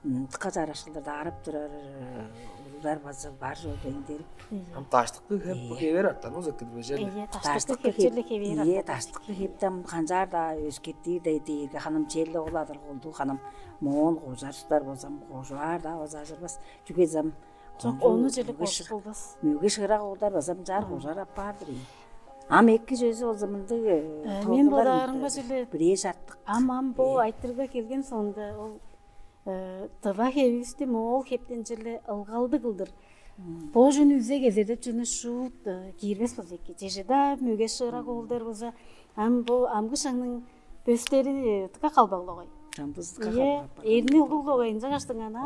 Дыкка чараш кылдыр даарап турар улудар база бар жолдо эңдерик. Ам даштыкты хеп хевер артан узак кидир бежер. Ие даштыкты хеп черле хевер ие артан. Даштыкты хептен канчаар-даа өскеттиир дей дээрге ханам черле ол адыр колдуу ханам моон кожарыстар болзам кожуаар-даа база ажырбас. Чүге зам Чок, ону черле кошуп болбас. Мөге шыырак оолдар база мынчаар кожар аппаар-дыр ийин. Ам эки чөзү болза мындыг Мен бодаарымга черле бирээ шартык. Ам ам бо айтырга келген соонда ол дыва хевивисти моол хептен черле ылгалды кылдыр. Бо чүнү үзе кезер деп чүнү шуут киирбес болза эки. Чежеда мөге шыырак оолдар болза ам бо амгы шаңның бөстери тыка калбак-ла гой. Чамдыс Ие, эрни улуг-ла гой, ынча каштыңан а.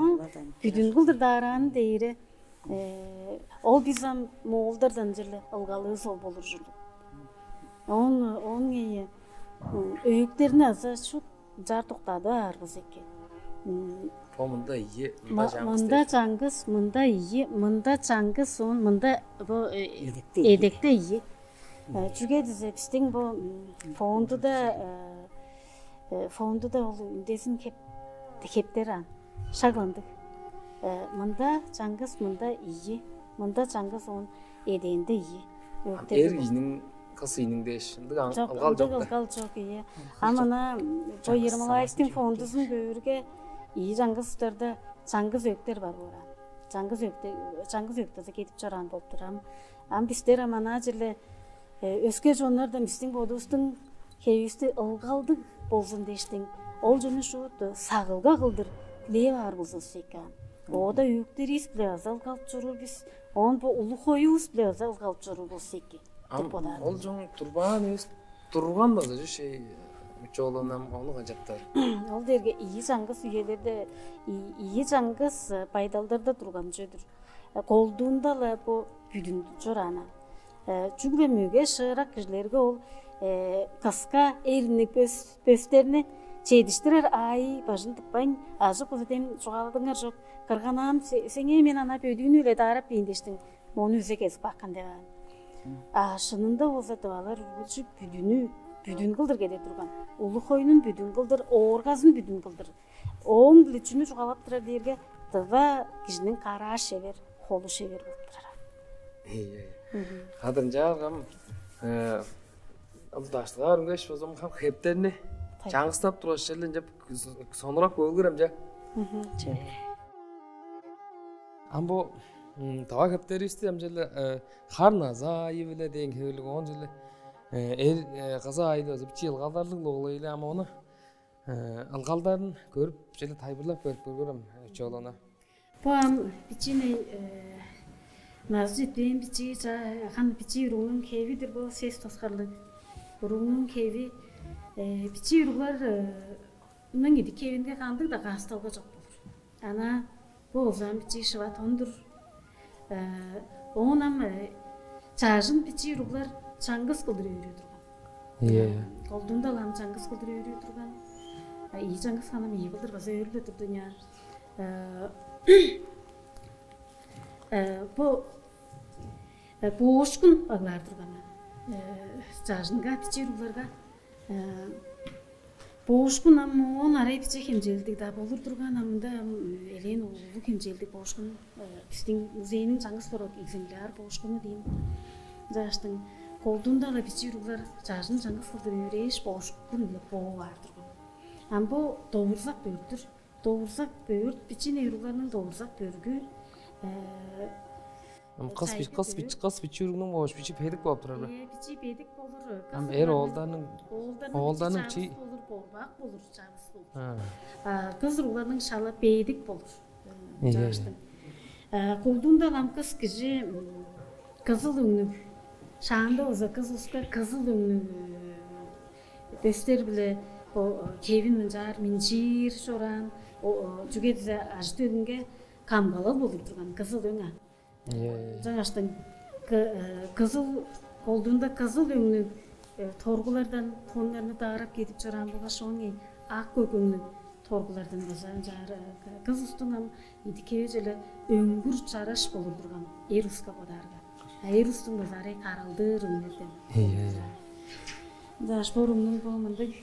Бүдүн кылдыр даарааны дейире. Ол биз ам моолдардан черле ылгалыыс ол болур ужурлуг. Он он ие өйүктерни аза шут жар токтады аарбыз экен. Бо мында ийи, мында чаңгыс Мында чаңгыс, мында ийи, мында чаңгыс, он мында бо эдекте ийи. Чүге дизе биздин бо фондуда фондуда ол үндезин хептер ан шагландык. Мында чаңгыс, мында ийи, мында чаңгыс, он эдээнде ийи. Эр ийниң кыс ийниң дээш ындыг ылгал жок. Ылгал жок ие. А мына бо Ермолаевтин фондузун көөрге ийи чаңгыс ударда чаңгыс өктер бар боор ан. Чаңгыс өктер чаңгыс өктөзү кетип чораан болуп турам. Ам бистер ам анаа черле өске чоннардан биздин бодувустуң хевивисти ылгалдыг болзун дээштиң ол чүнү шуут сагылга кылдыр дилээ баар болзувус экен. Оода өктеривис биле аза ылгалып чоруур бис. Оон бо улуг хоювус биле аза ылгалып чоруур болзу эки деп бодаар. Ол чоң турбаан эвес турган база же шей Чоолунам ону канчаптар? Ол дээрге ийи чаңгыс үелерде, ийи чаңгыс байдалдарда турган чүве-дир. Колдуунда-ла бо бүдүн чораан. Чүгле мөге шыырак кижилерге ол кыска эринниг бөстерни чедиштирер аайы бажын тыппайн, ажык буза дем чугааладыңар чоп. Кырганаам, сеңээ мен ана бөдүүнү-биле даарап бейн дештиң, мону үзе кезип каапкан деп аан. А шынында болза дывалар үргүлчү бүдүнү бүдүн кылдыр кеде турган. Улуг хойнун бүдүн кылдыр, ооргазын бүдүн кылдыр. Ооң-биле чүнү чугаалап турар дээрге, дыва кижиниң караа шевер, холу шевер болуп турар. Ийе. Кадыр ынчааргам, ам даштыгаар үнгеш болзом хам хептерни чаңгыстап тургаш, черле ынчап сонурак көөлгүрем че. Ам бо дава хептеривисти ам черле хар наза айы-биле дээн хевирлиг, оон черле эр кызы айы-биле база бичии ылгалдарлыг болгай-ла, ам ону ылгалдарын көрүп, черле тайылбырлап көрүп көргүрем, чоолуна. Бо ам бичииней назы четпээн бичии чаа, хан бичии уругнуң хеви-дир бо, сес тускарлыг уругнуң хеви. Бичии уругларның идик-хевинге кандыг-даа каасталга чок болур. Ана бо болза ам бичии шыва тон-дур. Оон ам чажын бичии уруглар чаңгыс кылдыр өөрүп турган. Ийе. Колдуунда-ла ам чаңгыс кылдыр өөрүп турган. Ийи чаңгыс ханам ийи кылдыр база өөрүп-ле турду ынчаар. Бо боошкун баглаар турган. Чажынга, бичии уругларга боошкун ам оон арай биче хемчээлдиг-даа болур турган, ам мында ам элээн улуг хемчээлдиг боошкун, бистиң музейниң чаңгыс борок экземпляр боошкуну дээн. Ынчангаштың колдуунда-ла бичии уруглар чажын чаңгыс кылдыр өөрээш, боошкун-биле бооп аар турган. Ам бо довурзак бөрттүр. Довурзак бөрт, бичии уругларның довурзак бөргү. Ам кыс кыс кыс бичии уругнуң боош бичии бедик болуп турар бе? Ээ, бичии бедик болур. Ам эр оолдарның, оолдарның бичии чавыс болур, борбак болур, чавыс болур. А кыс уругларның шала бедик болур. Ийе. Чааштың. Колдуунда ам кыс кижи кызыл өңнүг, шаанда болза кыз улуска кызыл өңнүг бөстер-биле бо хевин мынчаар минчиир чораан, чүге дизе ажы-төлүнге камгалал болур турган кызыл өң-а. Ийе. Ынчангаштың кызыл, колдуунда кызыл өңнүг торгулардан тоннарны даарап кедип чораан болгаш, оон ак көк өңнүг торгулардан база ынчаар кыс улустуң ам идик-хеви черле өңгүр чараш болур турган, эр улуска бодаарга. А эр улустуң база арай каралдыыр өңнерден. Ийе. Ынчангаш бо уругнуң бо мындыг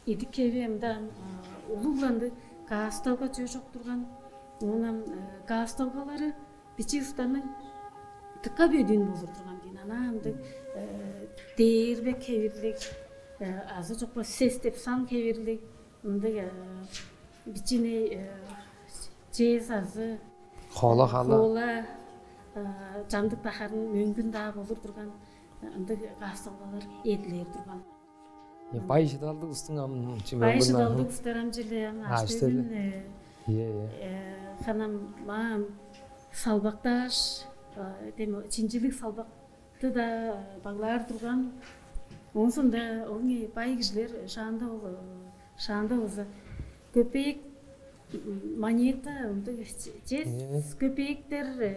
идик-хеви ам-даа улуг-ла ындыг каасталга чүве чок турган. Оон ам каасталгалары бичии улустарның дыка бөдүүн болур турган дээн. Анаа ындыг дээрбек хевирлиг, азы чокпа сес деп сан хевирлиг, ындыг бичииней чээс азы хола-хала, хола, чамдык-даа харын мөңгүн-даа болур турган, ындыг каасталгалар эдилээр турган. Бай шыдалдыг улустуң ам чүве. Бай шыдалдыг улустар ам черле ам ажы-төлүн, ийе, ханам маам салбактааш, дем чинчилиг салбакты-даа баглаар турган. Оон соонда оң бай кижилер шаанда ол, шаанда болза көпеек, монета, ындыг чес көпеектерлиг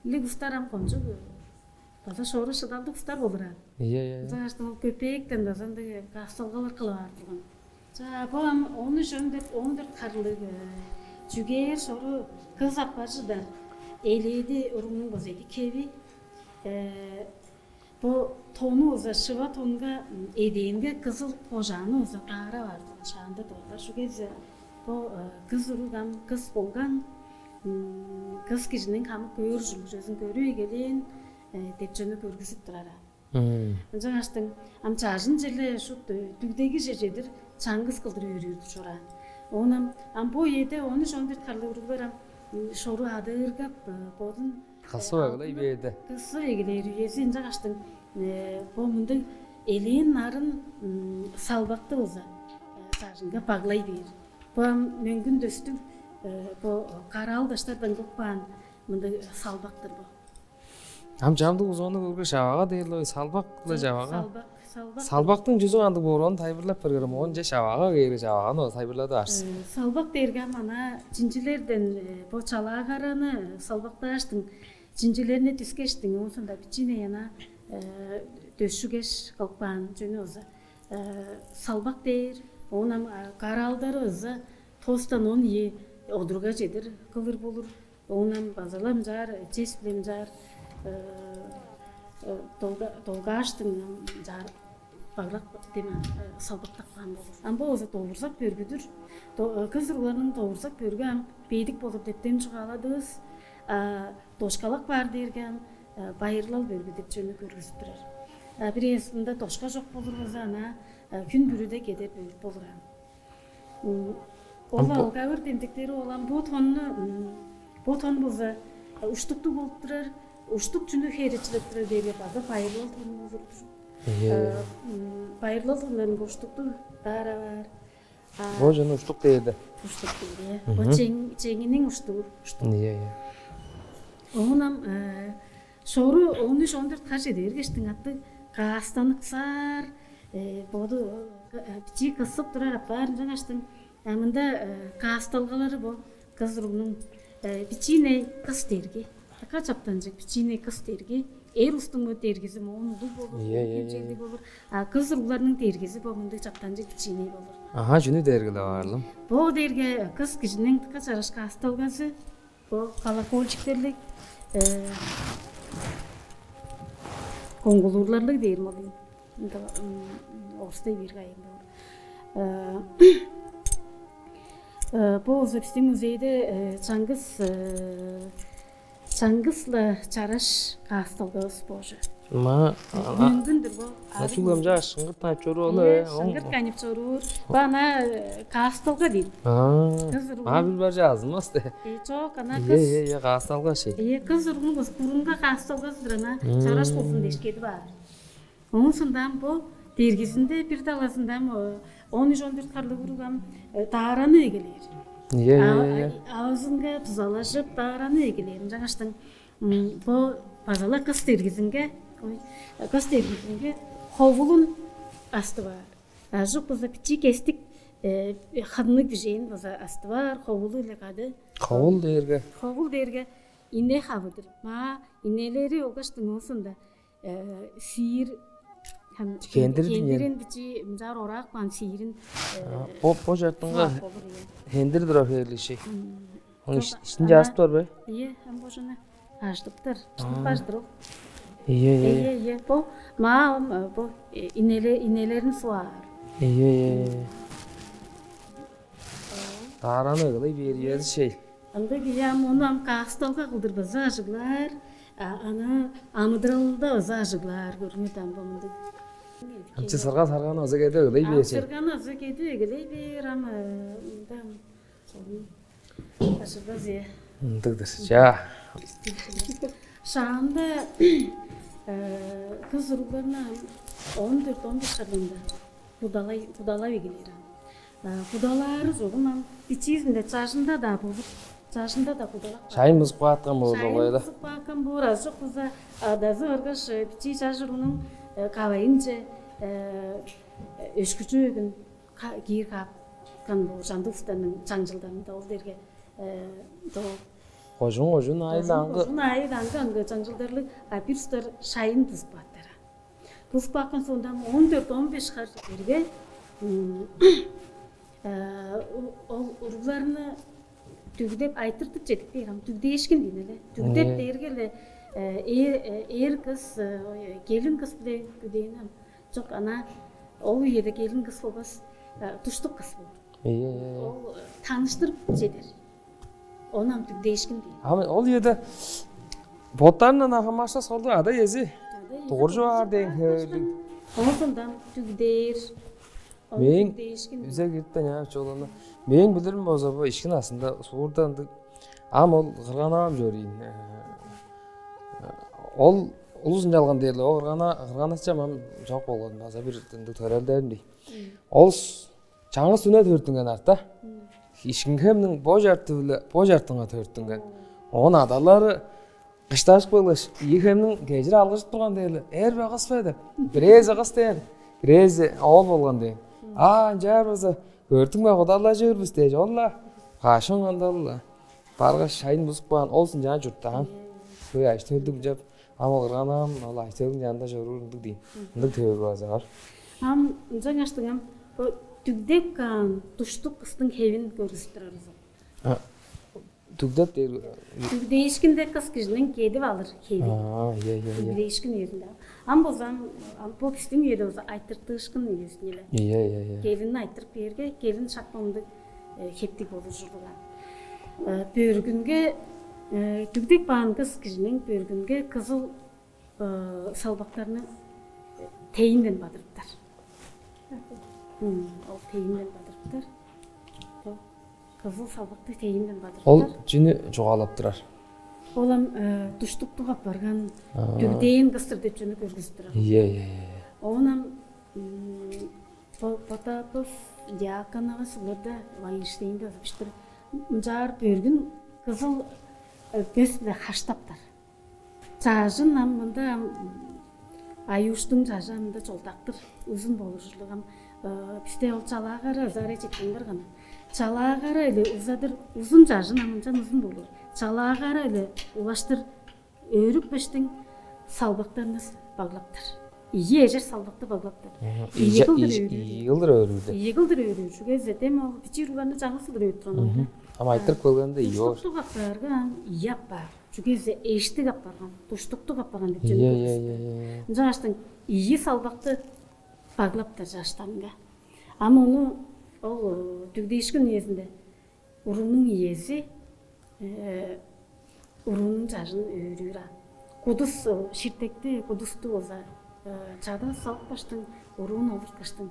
улустар ам кончуг база шору шыдалдыг улустар болур аан. Ийе, ийе. Ынчангаш ол көпеектен база ындыг каасталгалар кылып аар турган. Чаа, бо ам он үш, он дөрт, он дөрт харлыг чүгээр шору кыс апаржыдар элээди уругнуң база эки кеви. Бо тону база шыва тонга, эдээнге кызыл кожааны база каарап аар турган шаанда дылдар. Чүге дизе бо кыс уруг ам кыс болган, кыс кижиниң хамык көөр ужурлуг чүвезин көрүп эгелээн деп чүвени көргүзүп турар. Ынчангаштың ам чажын черле шут дүгдегиже чедир чаңгыс кылдыр өөрүүр чораан. Оон ам, ам бо үеде он үш, он дөрт харлыг уруглар ам шору адыыргап, бодун кысып эгелей бээрде. Кысып эгелээр үези, ынчангаштың бо мындыг элээн нарын салбакты болза чажынга баглай бээр. Бо ам мөңгүн дөстүг, бо караал даштардан кылып каан мындыг салбактыр бо. Ам чамдык узоону көргеш, чавага дээр-ле, салбак-ла чавага. Салбак, Салбактың чүзү кандыг боор, ону тайылбырлап бергерем. Оон же шавага кээрге, шаваганы тайылбырлады баарыс. Э, салбак дээрге ам ана чинчилерден, э, бо чалаагараны салбактааштың, чинчилерни дискештиң, оон соонда бичииней ана, э, дөшүгеш кылып каан чүнү болза, э, салбак дээр. Оон ам, а, караалдары болза тостан он ийи одурга чедир кылыр болур. Оон ам база-ла мынчаар, чес-биле мынчаар, э, э, долга-, долгааштың мынчаар баглак деме, э, салбактап каан болур. Ам бо болза довурзак бөргүдүр. До-, э, кыс уругларның довурзак бөргү ам бедик болур деп дем чугааладывыс. А дошкалак баар дээрге ам, э, байырлал бөргү деп чүвени көргүзүп турар. А бир эвес мында дошка чок болур болза, ана, э, хүн бүрүде кедер бөргү болур ам. М, ол Ам бо- алгавыр демдектери ол ам бо тонну, м, бо тон болза, а, уштуктуг болуп турар, уштук чүнү херечилеп турар дээрге база байырлал тон болур-дур. Ийе. Э, м, байырлал тоннарынга уштуктуг даара баар. А, Бо жана уштук дээрде. Уштук дээр, ийе. Бо Мгм. чең-, чеңиниң уштугу, уштук. Ийе, ийе. Оон ам, э, шору он үш, он дөрт хар чеде бергештиң аттыг каастаныксаар, э, боду, э, бичии кысып турар апаар ынчангаштың. А мында, э, каасталгалары бо кыс уругнуң, э, бичииней кыс дерги. Дыка чаптанчыг бичииней кыс дерги. Эр улустуң бо дергизи моон улуг болур, Ийе, ийе, ийе. Хемчеглиг болур. А кыс уругларның дергизи бо мындыг чаптанчыг бичииней болур. Аха, чүнү дээргилеп аарлым? Бо дээрге кыс кижиниң дыка чараш каасталгазы, бо колокольчиктерлиг, э, коңгулуурларлыг дээрим ол ийин. Ында, м, орустай бир кайын боор. Э, э, бо болза бистиң музейде, э, чаңгыс, э, чаңгыс-ла чараш каасталгавыс боор. Ма, а, Мөңгүндүр бо. Ачуглам жаа шыңгырт кайып чоруур ону, Э, э, оң- шыңгырт кайнып чоруур. Бо ана, э, каасталга дейт. А, Кыз уругун. А, бир бар жазылмас де. Э, чок, ана Е, кыз. Е, е, каасталга шей. Э, кыз уругун кыз бурунга каасталгазыдыр ана. Мм. Чараш болзун дээш кедип аар. Оон соонда ам бо дергизинде бир талазында ам, э, он үш, он дөрт харлыг уруг ам, э, даараны эгелээр. Е, А, е, е. а, Авызынга дузалажып даараны эгелээр. Ынчангаштың, м, бо база-ла кыс дергизинге, ой, кыс дергизинге ховулун астып аар. Ажык болза бичии кестик, э, хынныг бижээн база астып аар, ховулу-биле кады. Ховул дээрге? Ховул дээрге ине хавы-дыр. Маа инелери олгаштың оозунда, э, сиир, хам, Хендир дийин. Хендирин бичии мынчаар ораап каан сиирин, э, А, бо, бо чартынга суап болур, ийе. Хендир турар хевирлиг шей. М. Оң Чок, иш-, ишинче ана- астып бар бе? Ийе, ам божуна. Ажыдыптар. Чыгып Аа. Бажыдыр ол. Ийе, ийе. Ийе, ийе. Бо, маа, ам, э, бо, э, инеле-, инелерин суаар. Ийе, ийе, ийе. Даараны кылай бээр үези шей. Ындыг, ийе, ам ону ам каасталга кылдыр база ажыглаар. А, аны амыдыралда база ажыглаар, көрүңер даан, бо мындыг. Ам чи сырга-сарганы база кеде кылай Ам бээр шей. Сырганы база кеде кылай бээр, ам, э, мында ам Ажырбас, э. Ындыг-дыр. Чаа. Шаанда, э, кыс уругларны он дөрт, он беш харлыында будалай, будалап эгелээр ам. Э, будалаары чогум ам бичиизинде чажында-даа болур. Чажында-даа будалап каар. Шайын бузуп кааткан болур Шайын огайда. Бузуп кааткан болур, азы чок болза адазы баргаш, э, бичии чаш уругнуң, э, кавайынче, э, өшкүчү өгүн ка-, киир каапкан боор, чамдык улустарның чаңчылдарында ол дээрге, э, до-, Кожун-кожун аайы-даңгы. Кожун аайы-даңгы аңгы чаңчылдарлыг, а бир улустар шайын бузуп каапкан. Бузуп каапкан соонда он дөрт, он беш хар берге, м, э, ол, ол уругларны дүгдеп айтыртып чедип бээр ам, дүгдээшкин дейн эле. Дүгдеп Э. Дээрге эле, э, э, э, эр кыс, э, ой, келин кыс биле күдээн ам. Чок, ана ол үеде келин кыс болбас, а, душтук кыс болур. Ийе, ийе, ийе. Ол, э, таныштырып чедер. Ону ам дүгдээшкин дейн. Ам ол үеде боттарындан хамаарышпас, ол ада-иези дугуржуп аар дээн хевирлиг. Оозундан дүгдээр. Ону Мээң дүгдээшкин дейн. Үзе кириптен яап чугуланы. Мээң билирим болза, бо ишкин астында суурда ындыг. Ам ол кырган-авам чор ийин. Ол улус ынчалган дээрле, ол кыргана-, кырган-ачам ам чок болган, база бир ындыг төрелдерим дий. Ол с-, чаңгыс үне төрүттүнген арта. Ишкинхемниң бо чарты-биле бо чартынга төрүттүнген. Оон адалары кышташып келгеш, ийи хемниң кежири алгыржып турган дээрле, эр бе, кыс бе деп. Бирээзи кыс дээн. Бирээзи оол болган дээн. А, ынчаар болза, көрдүң бе, кудалажыр бис дээш, ол-ла кашын кандал-ла баргаш, шайын бузуп каан, ол ынчаар чурттаан. Хөй ажы-төлдүг ынчап, ам ол кырган-авам ол ажы-төлдүң чанында чоруур ындыг дээн. Ындыг төөгү база бар. Ам ынчангаштың ам бо дүгдеп каан душтук кыстың хевин көргүзүп турар узун. А, дүгдеп дээр. Дүгдээшкинде кыс кижиниң кедип алыр хеви. А, ие, ие, ие. Дүгдээшкин үезинде. Ам болза, ам, ам бо бистиң үеде болза айтыртыышкын үезинде. Ие, ие, ие. Келин айтырып бээрге, келин шак мындыг, э, хептиг болур ужурлуг. Э, бөргүнге, э, дүгдеп каан кыс кижиниң бөргүнге кызыл, э, салбактарны, э, тейинден бадырыптар. М, ол тейинден бадырыптар. Бо кызыл салбакты тейинден бадырыптар. Ол чүнү чугаалап турар? Ол ам, э, душтуктуг апарган, а, дүгдээн кыс-тыр деп чүнү көргүзүп турар. Ие, ие, ие. Оон ам, м, По-, Потапов, Дьяконова, силерде Вайнштейнде база бижип тур. Мынчаар бөргүн кызыл, э, бес-биле хаштаптар. Чажын ам мында, ам, аюуштуң чажы ам мында чолдак-тыр, узун болур ужурлуг ам, э, бисте ол чалаагары азы арай четкен бар гана. Чалаагары-ла узадыр, узун чажын ам ынчан узун болур. Чалаагары-ла улаштыр өөрүпкештиң салбактарны баглаптар. Ийи эжер салбакты баглаптар. Мгм. Ийи кылдыр өөрүүр. Ийи кылдыр өөрүүр. Ийи кылдыр өөрүүр. Чүге дизе дем ол бичии уругларны чаңгыс кылдыр өөрүп турган. Мгм. Ам айтырып келгенде ийи боор. Душтуктуг апаарга ам ийи апаар. Чүге дизе эштиг апарган, душтуктуг апарган деп чүнү көргүзүп. Ынчангаштың ийи салбакты баглаптар чаштарынга. Ам ону ол, э, дүгдээшкин үезинде уруунуң иези, э, уруунуң чажын өөрүүр аан. Кудус, э, ширтекти, кудусту болза, э, чада салыпкаштың, уруун олурткаштың,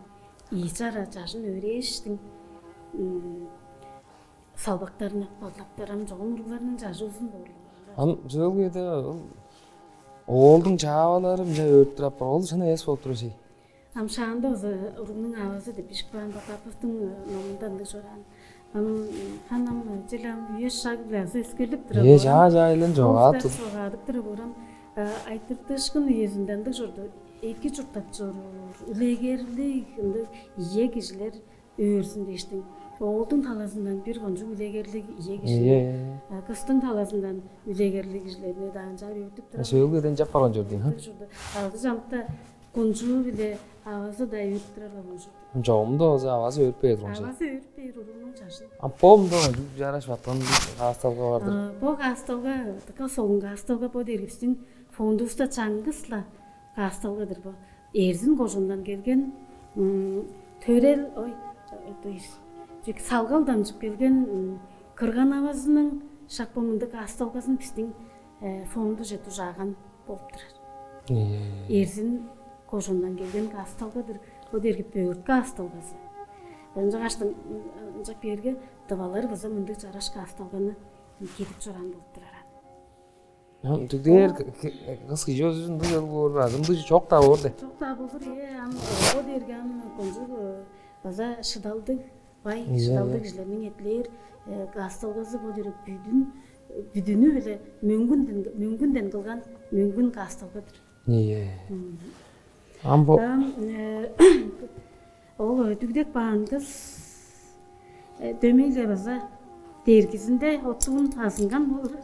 ийи чара чажын өөрээштиң, м, салбактарны баглаптар, ам чогум уругларның чажы узун боор. Ам чыыл кээде ол оолдуң чаавалары мынча өөрүп турар апар, ол шын эвес болуп турар чей. Ам шаанда база уругнуң авазы деп бижип каан Потаповтуң, э, номунда ындыг чораан. Ам, хан ам, э, чел ам үе-шаг-биле азы өскерлип турар. Ээ, чаа-чаа элен чогаадып тур. Чогаадып турар боор ам, э, айтыртыышкын үезинде ындыг чорду. Эки чурттап чоруур, үлегерлиг, ындыг ие кижилер өөрзүн дээштиң. Оолдуң талазындан бир кончуг үлегерлиг ие кижи. Ийе, ийе, ийе. А, кыстың талазындан үлегерлиг кижилерни даанчаар өөртүп турар. Сөөлгү эден чап барган чор дейн, ха? Ындыг чорду. Алды чамдыкта кунчуу-биле авазы-даа өөрүп турар болган чорду. Чогумда болза авазы өөрүп бээр турган чор. Авазы өөрүп бээр уруунуң чажын. А бо мында чараш баткан каасталга бар-дыр. А, бо каасталга, дыка солун каасталга, бо дээргивистиң фондувуста чаңгыс-ла каасталга-дыр бо. Эрзин кожуундан келген, м, төрел, ой, э, то есть, чүк салгал дамчып келген, м, кырган-авазының шак бо мындыг каасталгазын бистиң, э, фондуже дужааган болуп турар. Ийе. Эрзин кожуундан келген каасталга-дыр. Бо дээрге бөрт каасталгазы. Ынчангаштың, м, ынчап бээрге тывалар база мындыг чараш каасталганы кедип чораан болуп турар. Ам дүгдээр к-, к-, кыс кижи өзүн ындыг эл боор бе, азы ындыг чок-даа боор де. Чок-даа болур, ээ, ам бо дээрге ам кончуг, э, база шыдалдыг, бай, ийе, шыдалдыг, ийе, кижилерниң эдилээр, э, каасталгазы бо дээрге бүдүн, э, бүдүнү-биле мөңгүнден, мөңгүнден кылган мөңгүн каасталга-дыр. Ийе. М. Ам бо Ам, э, ол, э, дүгдеп каан кыс, э, дөмей-ле база дергизинде оттуун азынган болур.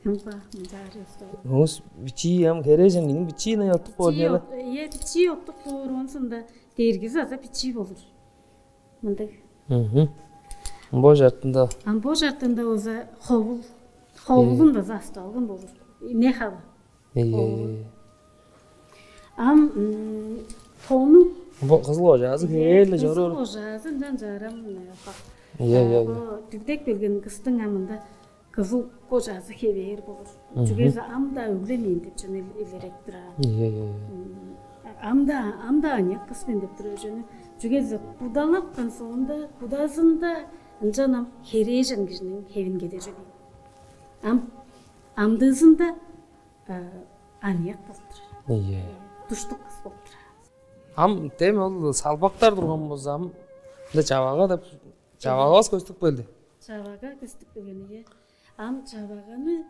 Ам ба, мынчаар ёстой. Оос бичии ам херээжен мээң бичии-не оттук боор. Бичии дияла. От-, э, э, бичии оттук боор, оон соонда дергизи база бичии болур. Мындыг. Мгм. Бо чартында. Ам бо чартында болза ховул. Ховулун, э, база астып алган болур. Не хавы. Ийе, ховул, ийе, ийе. Ам, м, тону. Бо кызыл кожаазы, ийе, хевээр-ле чоруур. Кызыл кожаазы ынчан чарам, э, хак. Ийе, ийе, а, ийе. Бо дүгдеп келген кыстың амында кызыл кожаазы хевээр болур. Мгм. Чүге дизе ам-даа өглемээн деп чүвени ил-, илередип турар. Ийе, ийе, ийе. М, ам-даа, ам-даа аныяк кыс мен деп турар чүвени. Чүге дизе кудалапкан соонда, кудазында ынчан ам херээжен кижиниң хевин кедер чүве. Ам амдыызында, э, аныяк болуп турар. Ийе. Душтук кыс болуп турар. Ам дем ол салбактар турган болза, ам мында чавага деп, чавагавыс көстүп келди. Чавага көстүп келген, ийе. Ам чаваганы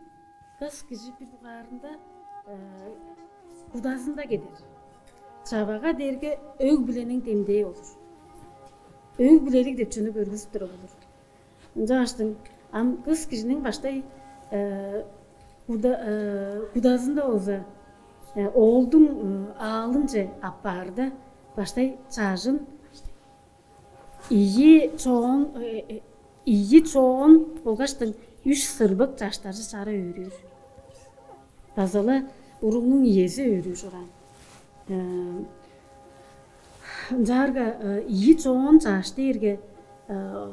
кыс кижи бир дугаарында, э, кудазында кедер. Чавага дээрге өг-бүлениң демдээ болур. Өг-бүлелиг деп чүнү көргүзүп турар болур. Ынчангаштың ам кыс кижиниң баштай э, куда, э, кудазында болза э, оолдуң э, аалынче аппаарда баштай чажын ийи чоон э, э, ийи чоон болгаштың үш сырбык чаштаржы чара өөрүүр. База-ла уругнуң иези өөрүүр чораан. Э, Ынчаарга э, ийи чоон чааш дээрге э,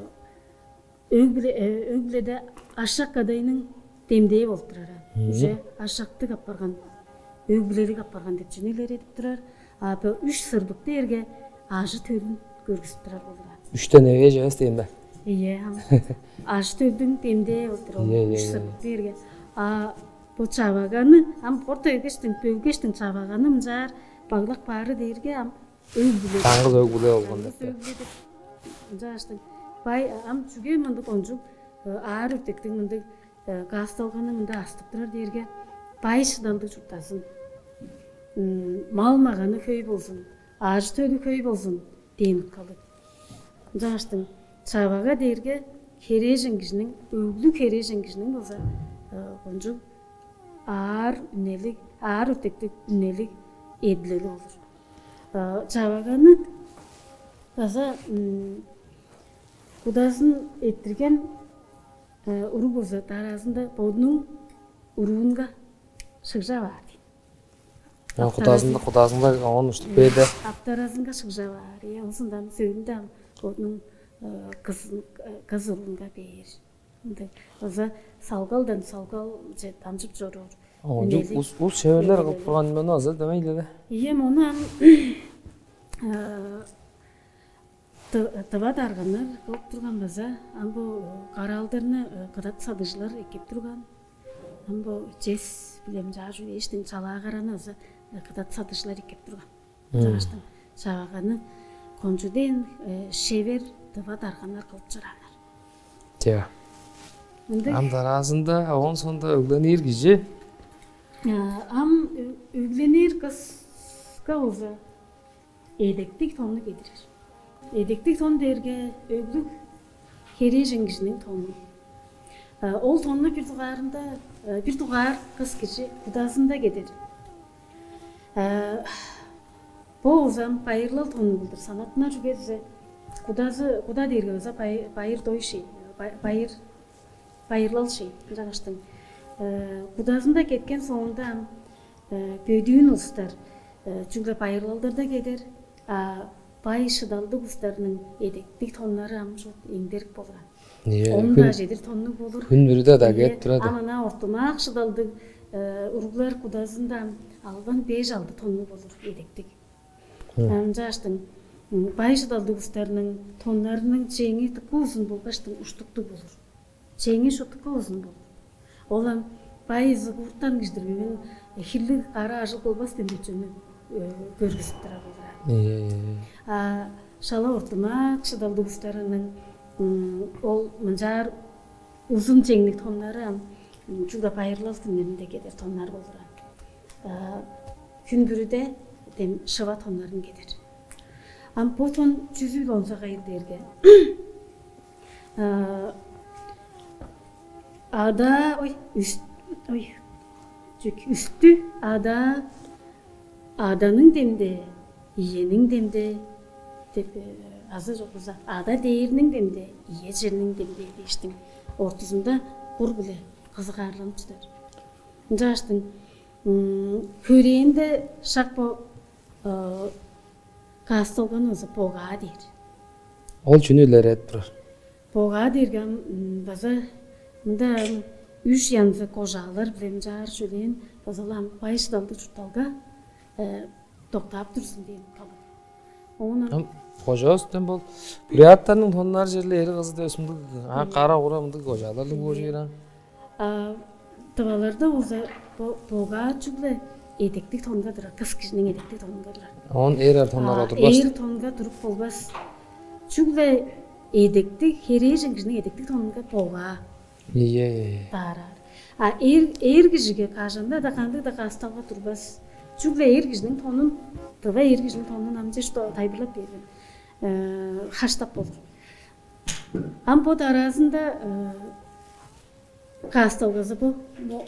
өг-бүле, э, өг-бүледе ашак кадайның демдээ болуп турар. Уже ашактыг апарган, өг-бүлелиг апарган деп чүнү илередип турар. А бо үш сырбык дээрге ажы төлүн көргүзүп турар болур. Үштен эвээш эвес дээн да. Ийе, ам ажы төлдүң демдээ болуп турар. Ийе, ийе, Үш сырбык дээрге. А бо чаваганы ам орта өгештиң, бөлгештиң чаваганы мынчаар баглак баары дээрге ам өг-бүле. Чаңгыс өг-бүле болган деп. Чаңгыс өг-бүле деп. Ынчааштың бай ам чүге мындык ончук аар өртектиг мындык каасталганы мында астып турар дээрге бай шыдалдыг чурттазын. Мал маганы хөй болзун, ажы төлү хөй болзун дээн уткалыг. Ынчааштың чавага дээрге херээжен кижиниң, өглүг херээжен кижиниң болза кончуг аар үнелиг, аар өртектиг үнелиг эдилели болур. Чаваганы база кудазын эрттирген уруг болза дараазында бодунуң уруунга шыгжап аар дейт. Кудазында кудазында оон уштуп бээрде аптаразынга шыгжап аар. Ие, ынсындан сөөлүндө ам бодунуң кыз кыз уруунга бээр. Ындай база салгалдан салгалче дамчып чоруур. Оончук ус ус шеверлер кылып турган мен азыр демейле. Ийе, мону ам тыва дарганнар кылып турган база ам бу караалдарны кыдат садыжылар эккеп турган. Ам бу чес билем чаажу эштин чалаагараны база кыдат садыжылар эккеп турган. Чааштың чаваганы кончу дээн шевер тыва дарганнар кылып чорааннар. Тя. Мындыг Ам дараазында оон сонда өгленир кижи. Ам өгленир кыска болза эдектик тонну кедирер. Эдектик тон дээрге өглүг херээжен кижиниң тону. Ол тонну бир дугаарында бир дугаар кыс кижи кудазында кедер. Бо узам байырлал тону кылдыр санаттынар чүге дизе кудазы куда дээрге база байыр дой ший, байыр байырлал ший ынчангаштың кудазында кеткен соонда ам бөдүүн улустар чүгле байырлалдарда кедер, а бай шыдалдыг улустарның эдектиг тоннары ам шуут эңдерик болган. Ие, Он да жетир тоннуг болур. Хүн бүрүдө да кээп турады. Ам ана ортумаак шыдалдыг уруглар кудазында ам албан беш алды тоннуг болур эдектиг. Ынчааштың бай шыдалдыг улустарның тоннарының чеңи дыка узун болгаштың уштуктуг болур. Чеңи шуттукка узун болур. Ол ам бай ызыгууртан кижидир мен хирлиг кара ажыл болбас демдечени көргүзүп турар болур. А шала ортумак шыдалдыг улустарының ол мынчаар узун чеңниг томнары ам чугда байырлал түннеринде кедер томнар болур. Хүн бүрүде дем шыва томнарын кедер. Ам бо тон чүзүл онза кайыл дээрге ада ой үст ой чүк үстү ада аданың демде, иениң демде деп азы жокпуза ада дээрниң демде, ие черниң демде дээштиң ортузунда кур биле кызыгаарланып чыдар. Ынчааштың хөрээнде шак бо каасталган болза богаа дээр. Ол чүнү илередип турар? Богаа дээрге ам база мында үш янзы кожаалар биле ынчаар чүлээн база ам бай шыдалдыг чуртталга доктаап турзун дээн калып. Оон ам кожоостон бол буряттарның тоннар черле эри кызы деп ысымдыг а кара ура мындыг кожааларлыг боор чээр ам. Тываларда болза богаа чүгле эдектиг тонга турар, кыс кижиниң эдектиг тонунга турар. Он эр ар тоннар отурбас. Эр тонга туруп болбас. Чүгле эдектиг херээжен кижиниң эдектиг тонунга богаа. Ие. Даараар. А эр эр кижиге кажанда да кандыг да касталга турбас. Чүгле эр кижиниң тонун, тыва эр кижиниң тонун амче что тайылбырлап берген, э, хаштап болур. Ам бо дараазында, э, каасталгазы бо мо-,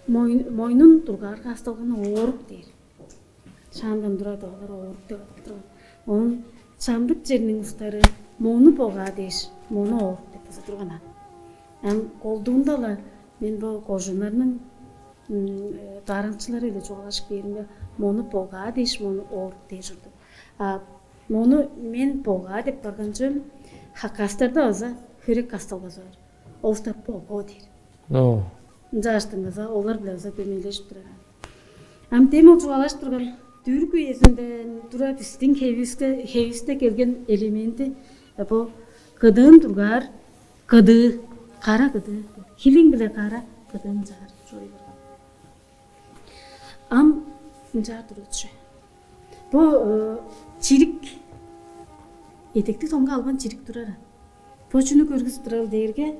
мойн-, мойнун дургаар каасталганы оорук дээр. Шаандан турар-даа олар оорук деп адап турган. Оон чамдык черниң улустары мону богаа дээш, мону оорук деп база турган аан. Ам колдуунда-ла мен бо кожууннарның, м, э, даараныкчылары-биле чугаалажып кээримге, мону богаа дээш, мону оорук дээр чорду. А мону мен богаа деп барган чүвем, хакастарда база хөрек каасталгазы бар. Ол-даа бого дээр. О. Ынчааштың база олар-биле база дөмейлежип турар. Ам дем ол чугаалажып турган түрк үезинден тура бистиң хевивиске, хевивисте келген элементи, э, бо кыдыын дургаар, кыдыы, кара кыдыы, хилиң-биле кара кыдыын чаар чоруй барган. Ам ынчаар турган чүве. Бо, э, чирик, эдекти томга албан чирик турар. Бо чүнү көргүзүп турар дээрге,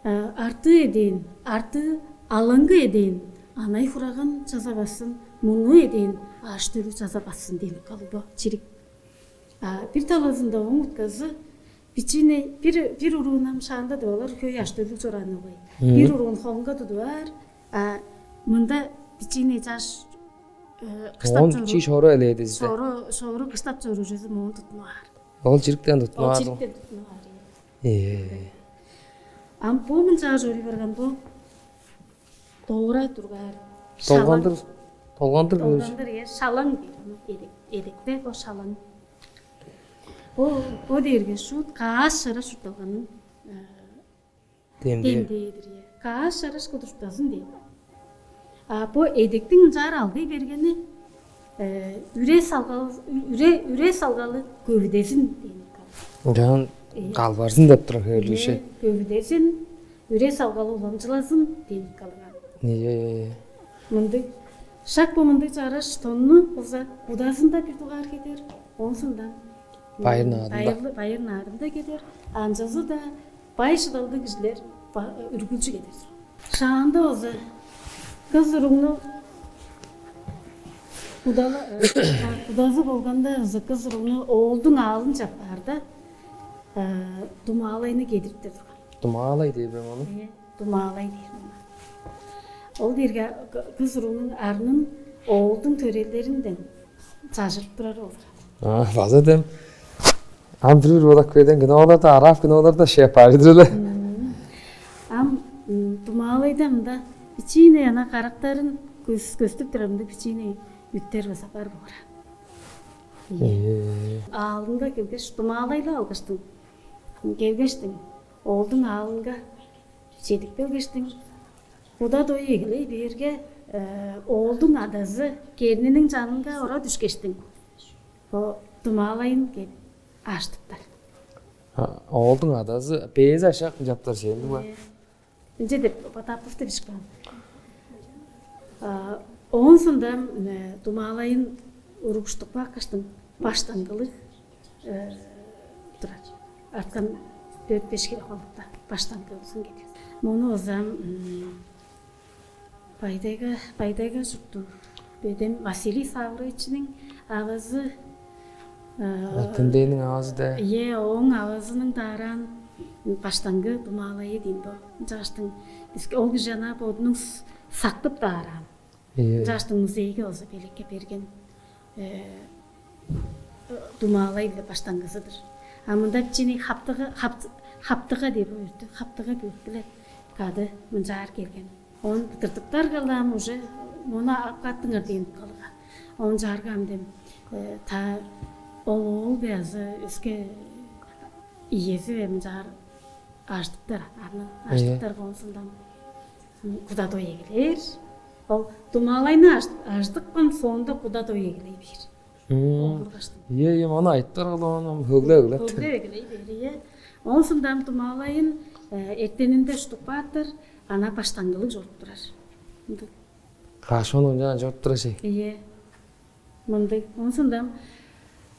э, артыы эдээн, артыы алаңгы эдээн анай-хураган чаза бассын, муну эдээн аш-төлү чаза бассын дээн калыг бо чирик. А бир талазында ооң утказы бичииней бир, бир уруунам шаанда деп олар хөй аш-төлүг чораан огай. Мгм. Бир уруун холунга тудуп аар, а мында бичииней чаш, э, кыштап Оон чоруур. Чи шору элээдизде. Шору, шору кыштап чоруур чүвези моон тутунуп аар. Ол чириктен тутунуп Ол аар. Чириктен тутунуп аар. Э. Ам бо мынчаар чоруй барган бо. Долгура тургаар. Долгандыр, долгандыр көрүш. Долгандыр, э, шалаң дээр. Эдек, эдекте бо шалаң. Бо, бо дээрге шуут каас шара чуртталганың, э, Демдээ. Демдээ-дир, э. Каас шара кудуртказын дээр. А бо эдектиң ынчаар алгый бергени, э, үре салгал, үре, үре салгалы көвүдезин дээн калган. Ынчан Э. Калбарзын деп турар хөөрүлүше. Э, көвүдезин, үре салгалы уламчылазын дээн калган. Э. Мындыг, шак бо мындыг чараш тонну болза кудазында бир дугаар кедер, оон соондан Байыр наадында. Байыр, байыр наадында кедер, анчазы-даа бай шыдалдыг кижилер ба-, үргүлчү кедер. Шаанда болза кыс уругну кудала-, э, кудазы болганда, кыс уругну оолдуң аалынче аппаарда, э, думаалайны кедириптер турган. Думаалай дээр бе мону? Э, думаалай дээр мону. Ол дээрге к-, кыс уругнуң арнын оолдуң төрелдеринден чажырып турары ол. А, база дем. Ам бир-бир бодап көрден киноларда, араб киноларда шеп бар-дыр эле. М. Ам, м, думаалайда мында бичииней ана карактарын көс-, көстүп турар мында бичииней үттер база бар боор. Э. Аалынга келгеш, думаалайлап алгаштың. Келгештиң. Оолдуң аалынга чедип келгештиң. Куда дой эгелей бээрге, э, оолдуң адазы керниниң чанынга ора дүшкештиң. Бо думаалайын кеп ааштыптар. А, оолдуң адазы бээзи ашак чаптар сен дуга? Э, Ынча деп Потапов деп ишик баан. А, оон соонда, э, думаалайын уругуштуп бааккаштың баштаңгылыг, э, турар. Арткан дөрт-беш хире холукта баштаңгылызын кедер. Мону озам, м, Байдайга, Байдайга чурттуг бедем Василий Савровичтиң авазы, э, Алтын Дээниң авазы да. Ие, ооң авазының даараан баштаңгы думаалайы дейм бо. Ынчааштың биске ол кижи ана бодунуң с-, сактып даараан. Ие. Ынчааштың музейге болза белекке берген, э, думаалай-биле баштаңгызы-дыр. А мында бичини хаптыга, хап-, хаптыга деп өртү, хаптыга бөрт-биле кады мынчаар келген. Оон быдыртыптар кылдыр ам уже мону ап кааттыңар дээн кылган. Оон чаарга ам дем, э, та ол оол бе азы өске иези бе мынчаар ажыдыптар, арны Ийе. Ажыдыптар конусундан куда дой эгелээр. Ол думаалайны аж-, ажыдыпкан соонда куда дой эгелей бээр. Мм. Олургаштың. Ийе, ийе, маны айтпар ол ону хөгле-хөгле. Хөгле эгелей бээр, ийе. Оон соонда ам думаалайын, э, эртенинде уштуп кааттар, ана баштаңгылыг чоруп турар. Ындыг. Каш ону ынчан чоруп турар чей. Ийе. Мындыг. Оон соонда ам,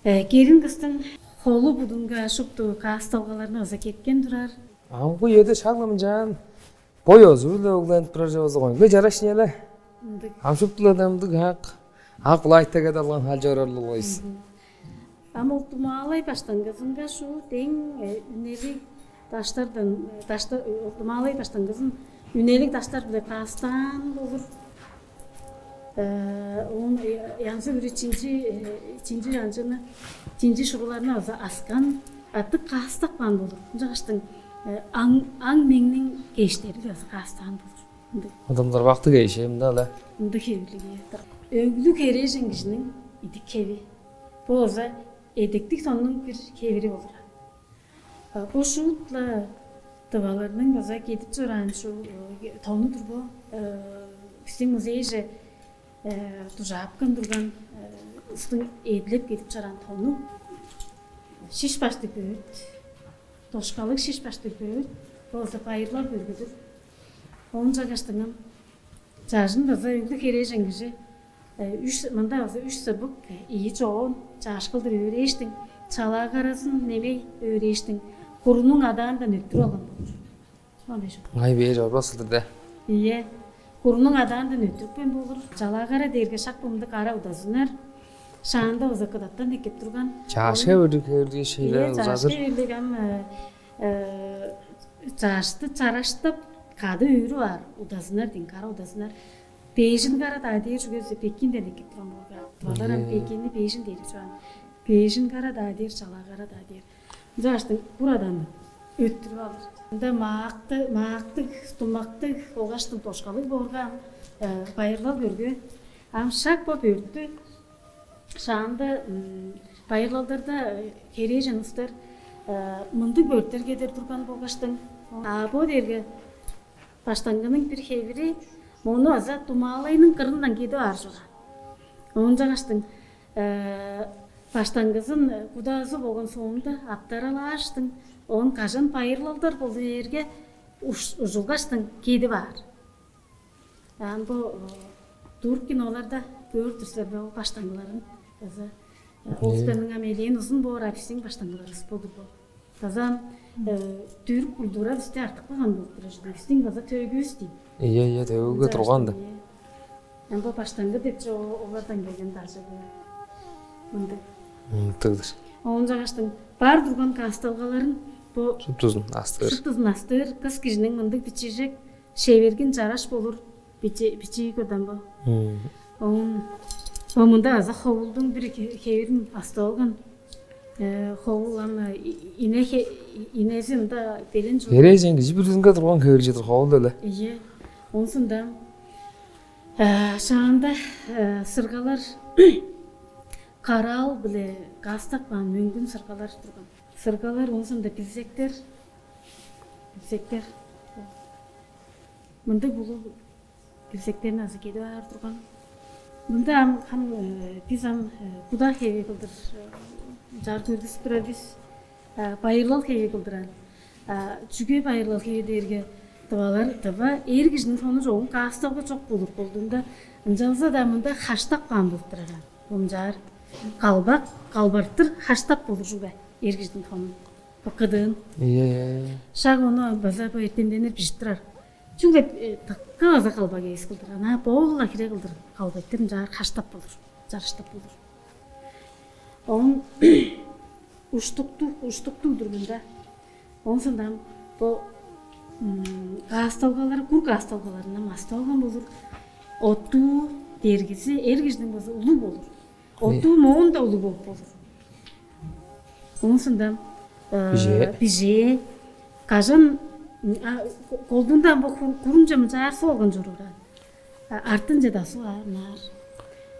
э, келин кыстың холу будунга шупту каасталгаларны база кеткен турар. Ам бо үеде шак-ла мынчаан бой озу-биле өгленип турар чүве болза, коюн-биле чараш-не-ле. Ындыг. Ам шупту-ла ындыг ак Ак лайтага далган халчы орарлыг койс. Ам ол Тумаалай баштаңгызынга шу дең үнелиг даштардан дашта Тумаалай баштаңгызын үнелиг даштар биле каастаан болур. Он янзы бүрү чинчи чинчи янчыны чинчи шуруларны база аскан аттык каастап каан болур. Ынчагаштың аң аң меңниң кештери база каастаан болур. Адамдар бакты кээшем да ла. Ындыг хевирлиг. Өглүг херээжен кижиниң идик хеви. Бу база эдектиг тоннуң бир хевири болур. Бу шуут-ла дываларның база кедип чораан шу тону-дур бу. Бистиң музейже дужаапкан турган устуң эдилеп кедип чораан тону. Шиш баштыг бөөт. Дошкалыг шиш баштыг бөөт. Бу база байырлал бөргүдүр. Оон чагаштыңам чажын база өглүг херээжен кижи үш мында база үш сыбык ийи чоон чаашкылдыр өөрээштиң, чалаагаразын немей өөрээштиң, курунуң адаандан өттүрүп алган болур. Ай бээр орбас сылдыр да. Ийе. Курунуң адаандан өттүрүпкен болур. Чалаагара дээрге шак бумдук ара удазынар. Шаанда база кыдаттан эккеп турган. Чаашка өрүк хевирдиги шейлер узазыр. Чаашка өрүк ам чаашты чараштап кады өрү бар удазынар дейн кара удазынар. Бежин кара даа дээр чүгезе Пекинден эккеп турган болган. Баларам Пекинни бежин дээр чуган. Бежин кара даа дээр чала кара даа дээр. Ынчааштың кур адамны өттүрүп алыр. Ында маакты маактыг, тумактыг, болгаштың дошкалыг боорга байырлал көргө. Ам шак бо бөрттү шаанда байырлалдарда херээжен устар мындыг бөрттер кедер турган болгаштың. А бо дээрге баштаңгының бир хевири мону аза думаалайның кырындан кедип аар чуга. Оон чагаштың баштаңгызын кудаазы болгон соомда аптаралааштың, оон кажан байырлалдар болду дээрге ужулгаштың кедип аар. Ам бо турк киноларда көөр турсар бе ол баштаңгыларын база ол силерниң ам элээн узун боор а биздиң баштаңгыларывыс болду бо. База ам түрк культура бисте артып калган болуп турар чүве. Биздиң база төөгүбүс дейм. Ийе, ийе, төөгүгө турган да. Ам бо баштаңгы депчи олардан келген даже бо мындыг. Мындыгдыр. Оон чагаштың бар турган каасталгаларын бо шуптузун астыр. Шуптузун астыр кыз кижиниң мындыг бичижек шевергин чараш болур бичии көдөн бо. Оон бо мында аза ховулдуң бир хевирин астып алган. Ховул ам ине инези мында белен жок. Эрежен кижи бүрүзүнге турган хевиржидир ховул эле. Ие. Онсунда шаанда сыргалар караал биле каастап каан мөңгүн сыргалар турган. Сыргалар онсунда билзектер билзектер мындыг улуг билзектерни азы кедип аар турган. Мында ам ам биз ам куда хеви кылдыр жар көргүзүп турар бис. Байырлал хеви кылдырар. Чүге байырлал хеви дээрге дывалар дыва эр кижиниң сону чогун каасталга чок болур болдунда ынчалза-даа мында хаштап каан болуп турар. Бумчаар калбак калбартыр хаштап болур чүве эр кижиниң сонун быкыдыын. Ие. Шак ону база бо эртемденер бижип турар. Чүгле тыкка база калбак эвес кылдыр. Ана боогула хире кылдыр калбайтыр ынчаар хаштап болур, чарыштап болур. Оон уштукту, уштуктуг-дур мында. Оон сондам бо каасталгалары, кур каасталгаларындан мастап алган болур. Оттуу дергизи эр кижиниң база улуг болур. Оттуу моон да улуг болуп болур. Оон сондам Бижээ. Бижээ кажан колдундан бо курунче мынчаарсы болган чоруур. Артынче дасыл аар.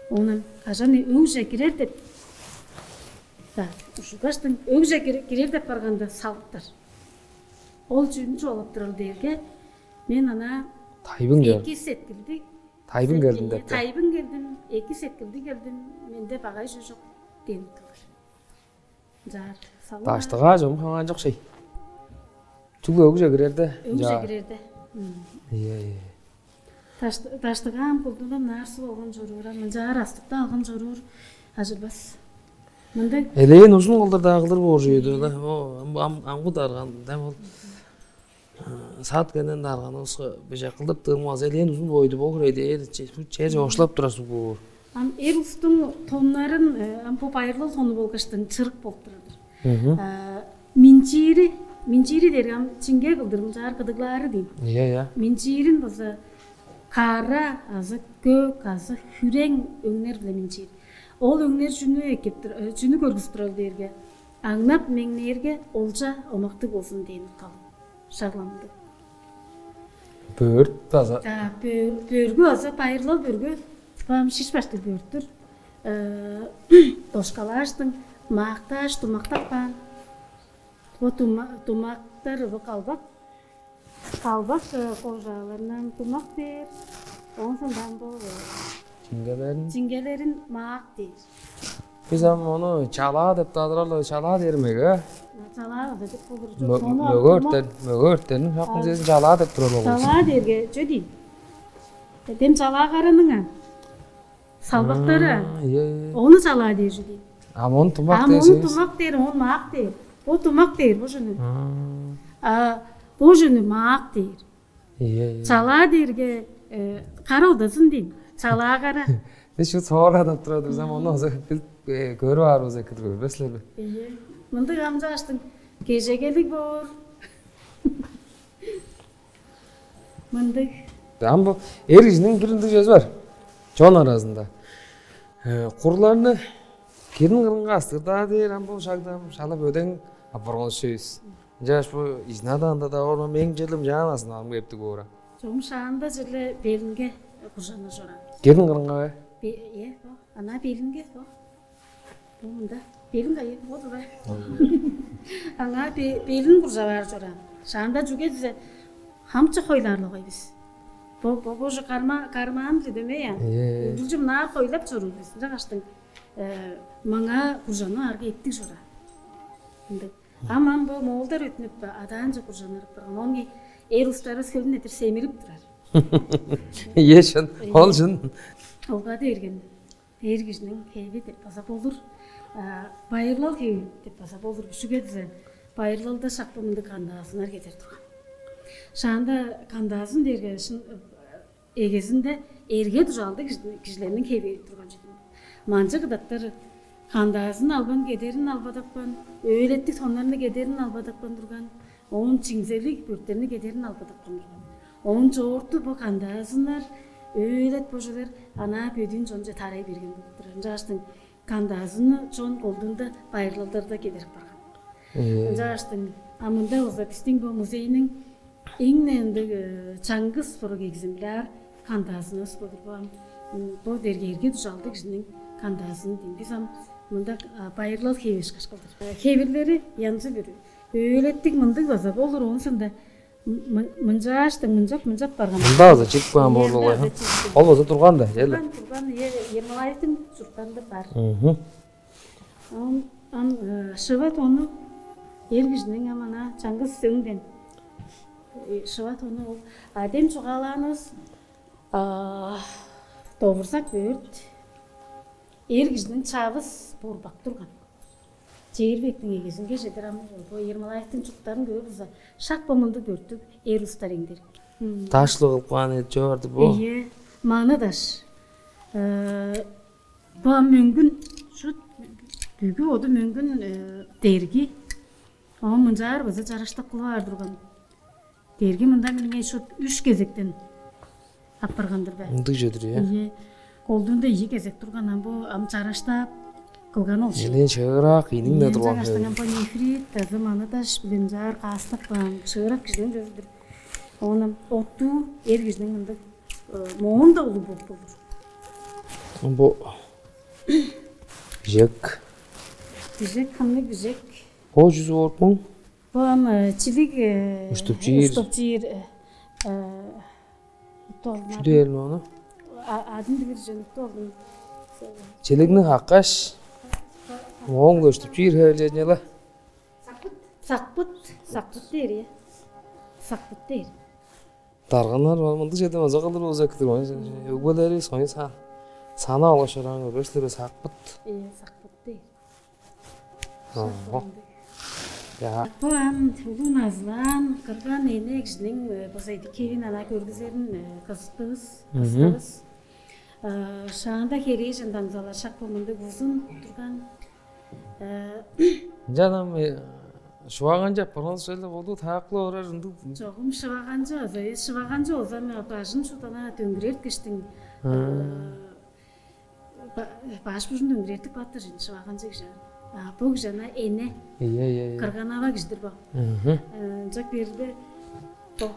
Оон кажан өгже кирер деп. Да, ушугаштың өгже кирер деп барганда салыптар. Ол чүнү чугаалап турар дээрге мен ана тайбың кел. Эки сеткилди. Тайбың келдим деп. Тайбың келдим, эки сеткилди келдим. Менде багай жок денип турар. Жаар. Даштыгаа жом хаңаан жок шей. Чүгле өгже кирерде. Өгже кирерде. Ие, ие. Даштыгаам кулдундан наарсы болгон чоруур, мынчаар астыкта алган чоруур ажырбас. Мындыг элээн узун кылдыр дагылыр боор жөөдө да. О амгы дарган дем ол саат кенен дарганыбызга бижек кылдырып тыымгаз элээн узун бойду богур эдээр чер жоошлап тура сугуур. Ам эр улустуң тоннарын, э, ам бо байырлал тону болгаштың чырык болуп турар-дыр. Мгм. А, минчиири, минчиири дээрге ам чиңге кылдыр мынчаар кыдыглаары дийин. Ийе, ийе. Минчиирин база кара азы көк азы хүрең өңнер-биле минчиир. Ол өңнер чүнү эккеп тур, э, чүнү көргүзүп турар дээрге, аңнап меңнээрге олча омактыг болзун дээн уткалыг шагламдыг. Бөрт база. За, бөр-, бөргү база байырлал бөргү. Бам шиш баштыг бөрттүр. Э, дошкалааштың, маактааш, думактап каан. Бо дума-, думактар бо калбак. Калбак, э, кожааларынан думак дээр. Оон соондан бо, э, Чиңгелерин. Чиңгелерин маак дээр. Бис ам ону чалаа деп дадыралы, чалаа дээрмеге. Чалаа деп болур. Мөгө өртен, мөгө өртенин шакын сезин чалаа деп турар болган. Чалаа дээрге чө дейм. Дем чалаа караның ан. Салбактары. Ону чалаа дээр чү дейм. А мону тумак дээр. А мону тумак дээр, он маак дээр. О тумак дээр бо жөнү. А бо жөнү маак дээр. Ийе, ийе. Чалаа дээрге, э, кара удазын дейм. Чалаа кара. Бис шу соора деп турар бис ам ону оза бил көрүп аар болза эки көрбес силер бе? Ийе. Мындыг амчааштың кежегелиг боор. Мындыг. Ам бу эр кижиниң бир ындыг сөзү бар. Чон аразында. Э, курларны кирин кырынга астырдаа дээр ам бу шагда шала бөдең апарган сөс. Ынчаш бу изнадаанда да орма мең челим жаан асынам кептиг оора. Чом шаанда черле белинге куржана чораан. Кирин кырынга бе? Бе-, э, бо. Ана белинге бо. Бо мында белин кайы бо да. Аңаа бе-, белин куржаваар чораан. Шаанда чүге дизе хамчы хойлаарлыгай бис. Бо бо боже карма кармаан деме я. Э. Үргүлчү мынаар хойлап чоруур бис. Ынча каштың э, маңаа куржаны арга эптиг чораан. Ындыг. Ам ам бо моолдар өтүнүп адаанче куржанырып барган. Ону эр устарыс хөлүн этир семирип турар. Ийе шын, ол шын. Олгады берген эр кижиниң хеви деп база болур. А, байырлал хеви деп база болур. Үшүге дизе байырлалда шакпы мындыг кандаазынар кетер турган. Шаанда кандаазын дээрге шын эгезинде эрге дужаалдыг кижи-, кижилерниң хеви турган чүве. Манчы кыдаттар кандаазын албан кедерин албадапкан, өөлеттиг тоннарны кедерин албадапкан турган, оон чиңзелиг бөрттерни кедерин албадапкан турган. Оон чоорту бо кандаазыннар, өөлет божалар анаа бөдүүн чонче тарай берген болуп турар. Ынчааштың кандаазыны чон колдуунда байырлалдарда кедерип барган. Ынчааштың а мында болза бистиң бо музейниң эң-не ындыг, э, чаңгыс буруг экземпляр кандаазынывыс болур бо ам. М, бо дээрге эрге дужаалдыг кижиниң кандаазын дейм. Бис ам мында, а, байырлал хевешкеш кылдыр. Э, хевирлери янзы-бүрү. Өөлеттиг мындыг база болур, оон соонда м-, м-, мынчааштың мынчап, мынчап барган. Мында база чип каан болур болгай. Ол база турган да, чел. Турган, турган, е, Ермолаевтың чурттарында бар. Мгм. Ам, ам, э, шыва тону эр кижиниң ам ана чаңгыс сөңден. Э, шыва тону ол адем чугаалаанывыс, а, довурзак өрт. Эр кижиниң чавыс борбак турган. Чээрбектиң эгезинге чедир ам бо Ермолаевтиң чуктарын көөр болза, шак бо мындыг өрттүг эр улустар эңдер. Дашлы кылып каан эт чоорду бу. Ийе, маны даш. Э, Бо мөңгүн, шу бүгү оду мөңгүн, э, дерги. Оон мынчаар база чараштап кылып аар турган. Дерги мында меңээ шу үш кезектен апарган-дыр бе? Ындыг чүве-дир, ийе. Ийе. Колдуунда ийи кезек турган, ам бо ам чараштап кылган ол ши. Элээн шыырак ийниң-не турган. Чагаштан ам бо нефрит, азы маны даш биле мынчаар каастап каан шыырак кижиниң чүвези-дир. Оон ам оттуу эр кижиниң ындыг, э, моон-даа улуг болуп болур. Бо бижек. Бижек, хамныг бижек. Бо чүзү болуп муң? Бо ам, э, чилиг, э, уштуп чиир. Уштуп чиир, э, э, уттуп алдым. Чү дээр ону? А, адын билир чон уттуп алдым. Чилигни хаккаш, моон уштуп чиир хевележине-ла. Сакпыт, сакпыт дээр, э. Сакпыт дээр. Дарганнар бар, мындыг черден оза кылдыр болза кидир, оон өгбелери союн сан. Сана алгаш чораан көрбес силер, сакпыт. Э, сакпыт дээр. Ого. Я. Бо ам улуг назылаан, кырган эне кижиниң, э, база идик-хевин ана көргүзерин, э, кызыттывыс, кыстывыс. Шаанда херээжен даңзалар шак бо мындыг узун турган. Ынчан ам шуаганча бронза-ла болду, таакла орар ындыг. Чогум шываганчы аза, шываганчы болза, мен бажын шуптана дөңгүрерткештиң. Баш бужун дөңгүрертип каптыр шын шываганчы кижи. А бу кижи ана эне. Ийе, ийе, ийе. Кырган ава кижидир бо. Ынчак берде бо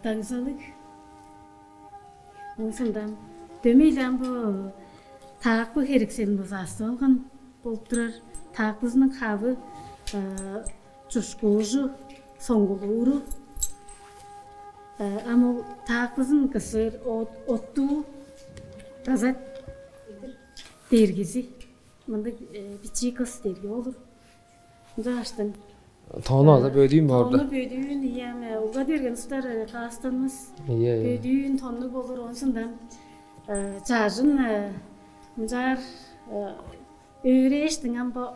даңзалыг. Ынсындан дөмей-ле ам бо таакпы херекселин база астып алган болуп турар. Таакпызының хавы, чушкуужу, соңгулууру. Ам ол таакпызын кысыр оттуу база дергизи. Мындыг бичии кыс дерги болур. Ынчааштың Тону ала бөдүүн боорда. Тону бөдүүн, ийе, ме, уга берген устар каастанмас. Ийе, ийе. Бөдүүн тоннуг болур, онсундан чажын мынчаар өөрээштиң ам бо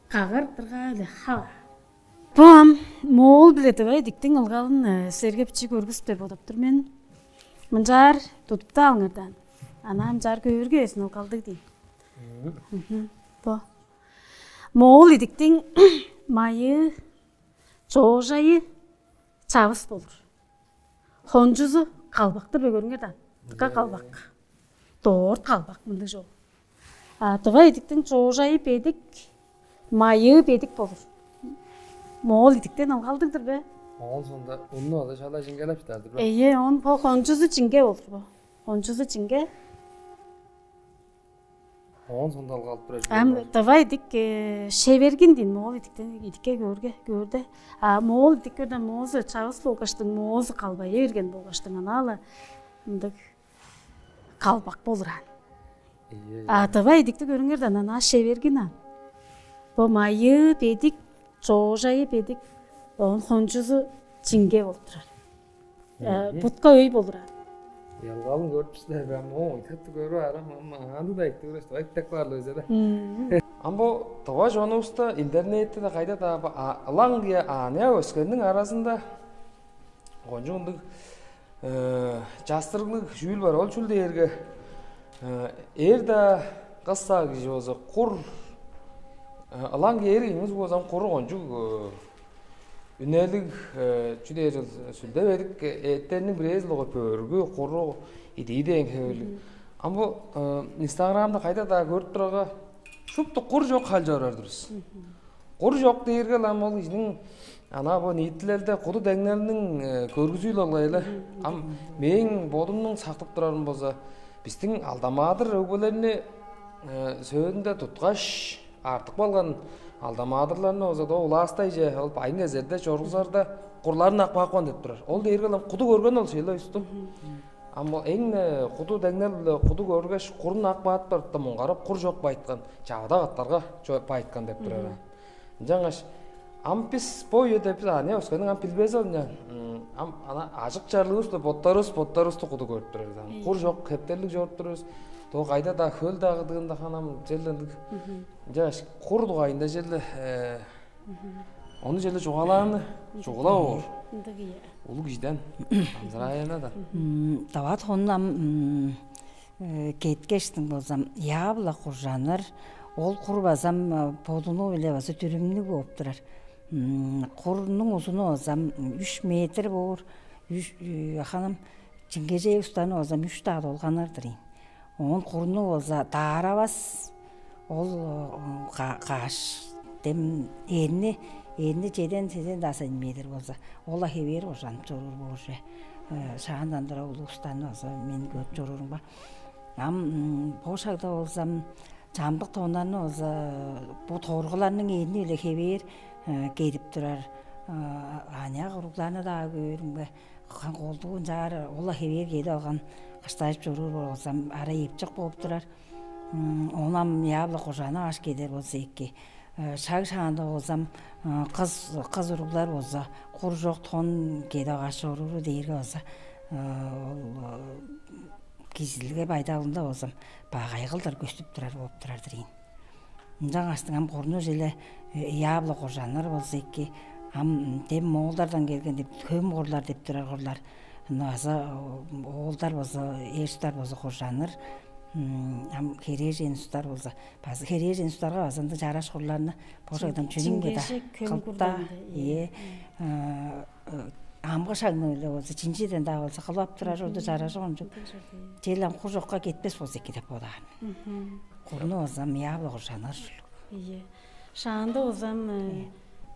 кагар дыргаа эле хава. Бо ам моол биле дывай диктиң ылгалын силерге бичии көргүс деп бодап тур мен. Мынчаар тудуп-даа алыңар даан. Ана ынчаар көөрге эсин ылгалдыг дейн. Бо моол идиктиң майыы, чоожайы чавыс болур. Хончузу калбактыр бе, көрүңер даан. Дыка калбак. Доорт калбак мындыг чол. А дывай идиктиң чоожайы бедик, майыы бедик болур. Моол идиктен ылгалдыг-дыр бе? Оон соонда унну ада шала чиңгелеп чыдаар-дыр бе? Эйе, он бо хончузу чиңге болур бо. Хончузу чиңге. Оон сондалга алып турар. Ам давай дик шевергин дин моол идиктен идикке көөрге көөрде. А моол идик көрдө моозу чавыс болгаштың моозу калбай эрген болгаштың анаала мындык калбак болур аан. А давай идикти көрүңер да анаа шевергин аан. Бо майы бедик, жоожайы бедик, оон хончузу чиңге болуп турар. Бутка өй болур аан. Ялгалын көрүп бистер бе ам оң тыптып көрүп арам ам аңаанды да айтты көрөс айтып каарлы өзү да. Ам бо тыва чонувуста интернетте да кайда-даа ылаң кыя аныяк өскенниң аразында кончуг ындыг частырыглыг чүүл бар. Ол чүл дээрге эр-даа кыс-даа кижи болза кур ылаң кээр ийиңиз болза куру кончуг үнелиг чү дээр сүлде бедик эъттерниң бирээзи болгай бөргү куру идии дээн хевирлиг. Ам бу инстаграмда кайда-даа көрүп турарга шупту кур чок халчы орар турус. Кур чок дээрге ам ол кижиниң ана бо ниитилелде куду деңнелиниң көргүзүүл болгай эле. Ам мээң бодумнуң сактып турарым болза бистиң алдамаадыр өгбелерни сөөлүнде туткаш артып калган алдамаадырларны болза доо улаастайже ол байың кезерде чоргузарда курларын ак баапкан деп турар. Ол дээрге ам куду көрген ол шейле уйсту. Ам ол эң куду деңнел куду көргеш курун ак баатпарыпта муңгарап кур чок байыткан чавыда каттарга байыткан деп турар. Ынчангаш ам бис бо үеде бис аныяк өскениң ам билбези ол ынчан ам ана ажык чарлыывыс-биле боттарывыс боттарывысты куду көрүп турар бис. Ам кур чок хептерлиг чоруп турувус. Доо кайда-даа хөл дагы дыында ханам черле ындыг. Ынчангаш кур дугайында черле ону черле чугаалааны чугула боор. Ындыг ийе. Улуг кижиден амзыраайына да. Дават хонну ам кеткештиң болзам яап-ла куржаныр. Ол кур базам бодуну-биле база дүрүмнүг бооп турар. Курнуң узуну базам үч метр боор. Үч ханам чиңгежээ устаны базам үч даа долганыр-дыр ийин. Оон курну болза дааравас. Ол каш дем эрни эрни чеден сезен даа сантиметр болза ол-ла хевээр ужанып чоруур боорже. Шаандан тура улуустан база мен көрүп чоруурумга ам бо шагда болзам чамдык тоннарны болза бу торгуларның эни эле хевээр кедип турар. Аныяк уругларны даа көөрүмге колдугун чаар ол-ла хевээр кедип алган кыштажып чоруур болзам арай эпчик болуп турар. Ону ам яап-ла кожаанап аш кедер болза эки. Шаг шаанда болзам кыз кыз уруглар болза кур чок тон кедип алгаш чорууру дээрге болза ол кижилге байдалында болзам багай кылдыр көстүп турар болуп турар-дыр ийин. Ынчангаштың ам курну жиле яап-ла кожаанар болза эки. Ам дем моолдардан келген деп хөм курлар деп турар курлар. Ынаа база оолдар болза эр чудар болза кожаанар. Ам херээжен устар болза, база херээжен устарга база ындыг чараш курларны божайдан чүнүң кыда кылыпта. Ийе. Амгы шагны эле болза, чинчиден-даа болза кылып ап турар орду чаражы кончуг. Чел ам кур чокка кетпес болза эки деп бодаар мен. Курну болза мыяап огуржаныр ужурлуг. Ийе. Шаанда болзам,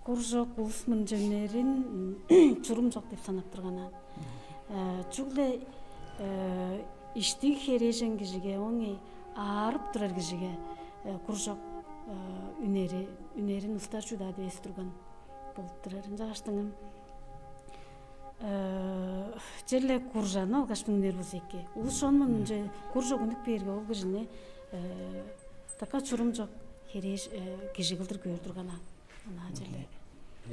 кур чок улус мынча үнерин чурум чок деп санап турган аан. Чүгле иштиг херээжен кижиге, оң аарып турар кижиге кур чок үнери үнерин устар чудаа дивес турган болуп турар. Ынчагаштыңым черле куржаны алгаш үнер болза эки. Улус шон мынча кур чок үнүп бээрге, ол кижини така чурум чок херээш кижи кылдыр көөр турган аан. Ынаа черле.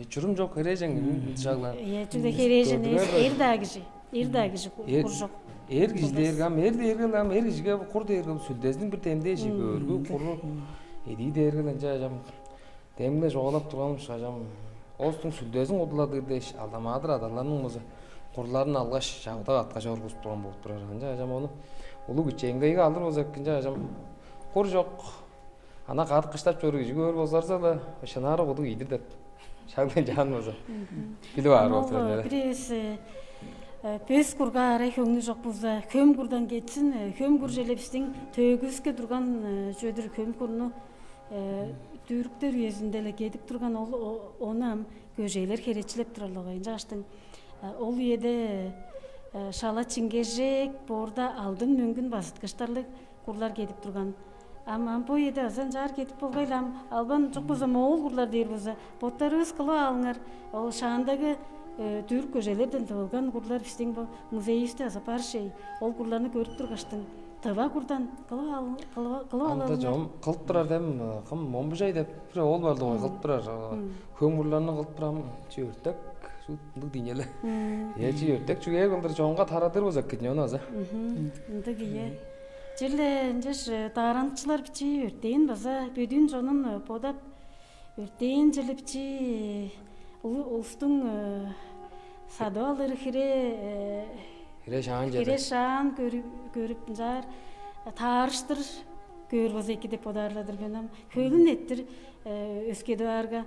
Чурум чок херээжен чагла. Чүгле херээжен эр-даа кижи, эр-даа кижи кур чок. Эр кижи дээрге ам эр дээрге ам эр кижиге кур дээрге сүлдезиниң бир демдээ чип, өргү куру эдии дээрге ынча ам демгле чугаалап турганымча ам оостуң сүлдезин кудуладыр дээш, алдамаадыр адаларның муза курларын алгаш, чагда каткаш оргузуп турган болуп турар. Ынча ам ону улуг ичээнгейге алыр болза экинче ам кур чок. Ана кадык кыштап чоруур кижи көөр болзарза-ла, шынаары кудуг ийдир деп шагдан чаан болза билип аар болуп турар. Бир эвес бес курга арай хөңнү чок болза, хөм курдан кетсин, хөм кур желе бистиң төөгүвүске турган чүве-дир. Хөм курну түрктер үезинде-ле кедип турган, ол ону ам көжээлер херечилеп турарлыгы. Ынчааштың ол үеде шала чиңгежек боорда алдын мөңгүн базыткыштарлыг курлар кедип турган. Ам ам бо үеде азан чаар кедип болгай-ла, ам албан чок болза моол курлар дээр болза, боттарывыс кылып алыңар. Ол шаандагы түрк көжелерден тывылган курлар бистиң бо музейивисте аза бар шей. Ол курларны көрүп тургаштың тыва курдан кылып ал кылып кылып Анда алыңар. Жом кылып турар дем кым момбужай деп бир ол барлыгы кылып турар. Хөңүрлөрүнү кылып турам чи өртек шут ындыг дийнеле. Е чи өртек чүгээр кылдыр жоңга тарадыр болза киднёну аза. Ындыг ие. Черле ынчаш даараныкчылар бичии өртээн база бөдүүн чонун бодап өртээн черле бичии улустуң садып алыр хире Хире шаан хире жеде. Шаан көрүп көрүп ынчаар таарыштыр көөр болза эки деп бодаарладыр мен ам. Хөөлүн эттир өскедип аарга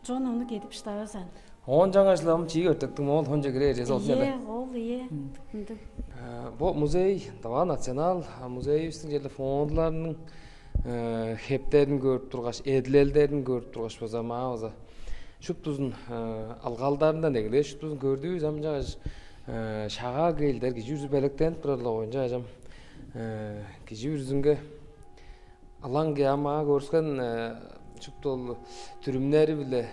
чон ону кедип шыдавазан. Оон жаңа жылам чиик өртектиг моол хонче кире эжези ол Ие, селе. Ол ие. Ындыг. Бу музей Дава национал музейибиздин жерде фондуларының хептерин көрүп тургаш, эдилелдерин көрүп тургаш база маа база шуптузун ылгалдарындан эгелээш шуптузун көрдүбүз ам чагаш шагаа кээлдер кижи үрзү белектенип турарлар оюнча ажам кижи үрзүнге Ылаңгыя маа көрүскен шупту ол дүрүмнери-биле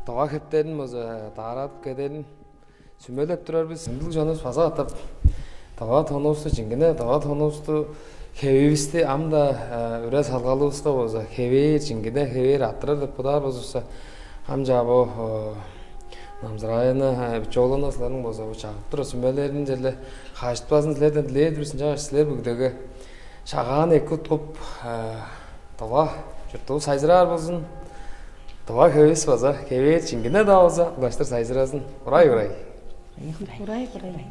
дова хептерин база даарадып кедерин сүмелеп турар бис. Ындыг чонувус база катап дова тонувусту чиңгине, дова тонувусту хевивисти ам-да үре салгалывыска база хевээр чиңгине, хевээр аттырар деп бодаар болзувусса, ам чаа бо намзыраайны бичоолуна силерниң база бу чагып тура сүмелерин черле хаажытпазын силерден дилээр бир сынча силер бүгүдеге Шагаан эки уткуп, дыва чуртувус сайзыраар болзун. Дыва хевис база хевээр чиңгине-даа болза, улаштыр сайзыразын. Урай-урай. Урай-урай.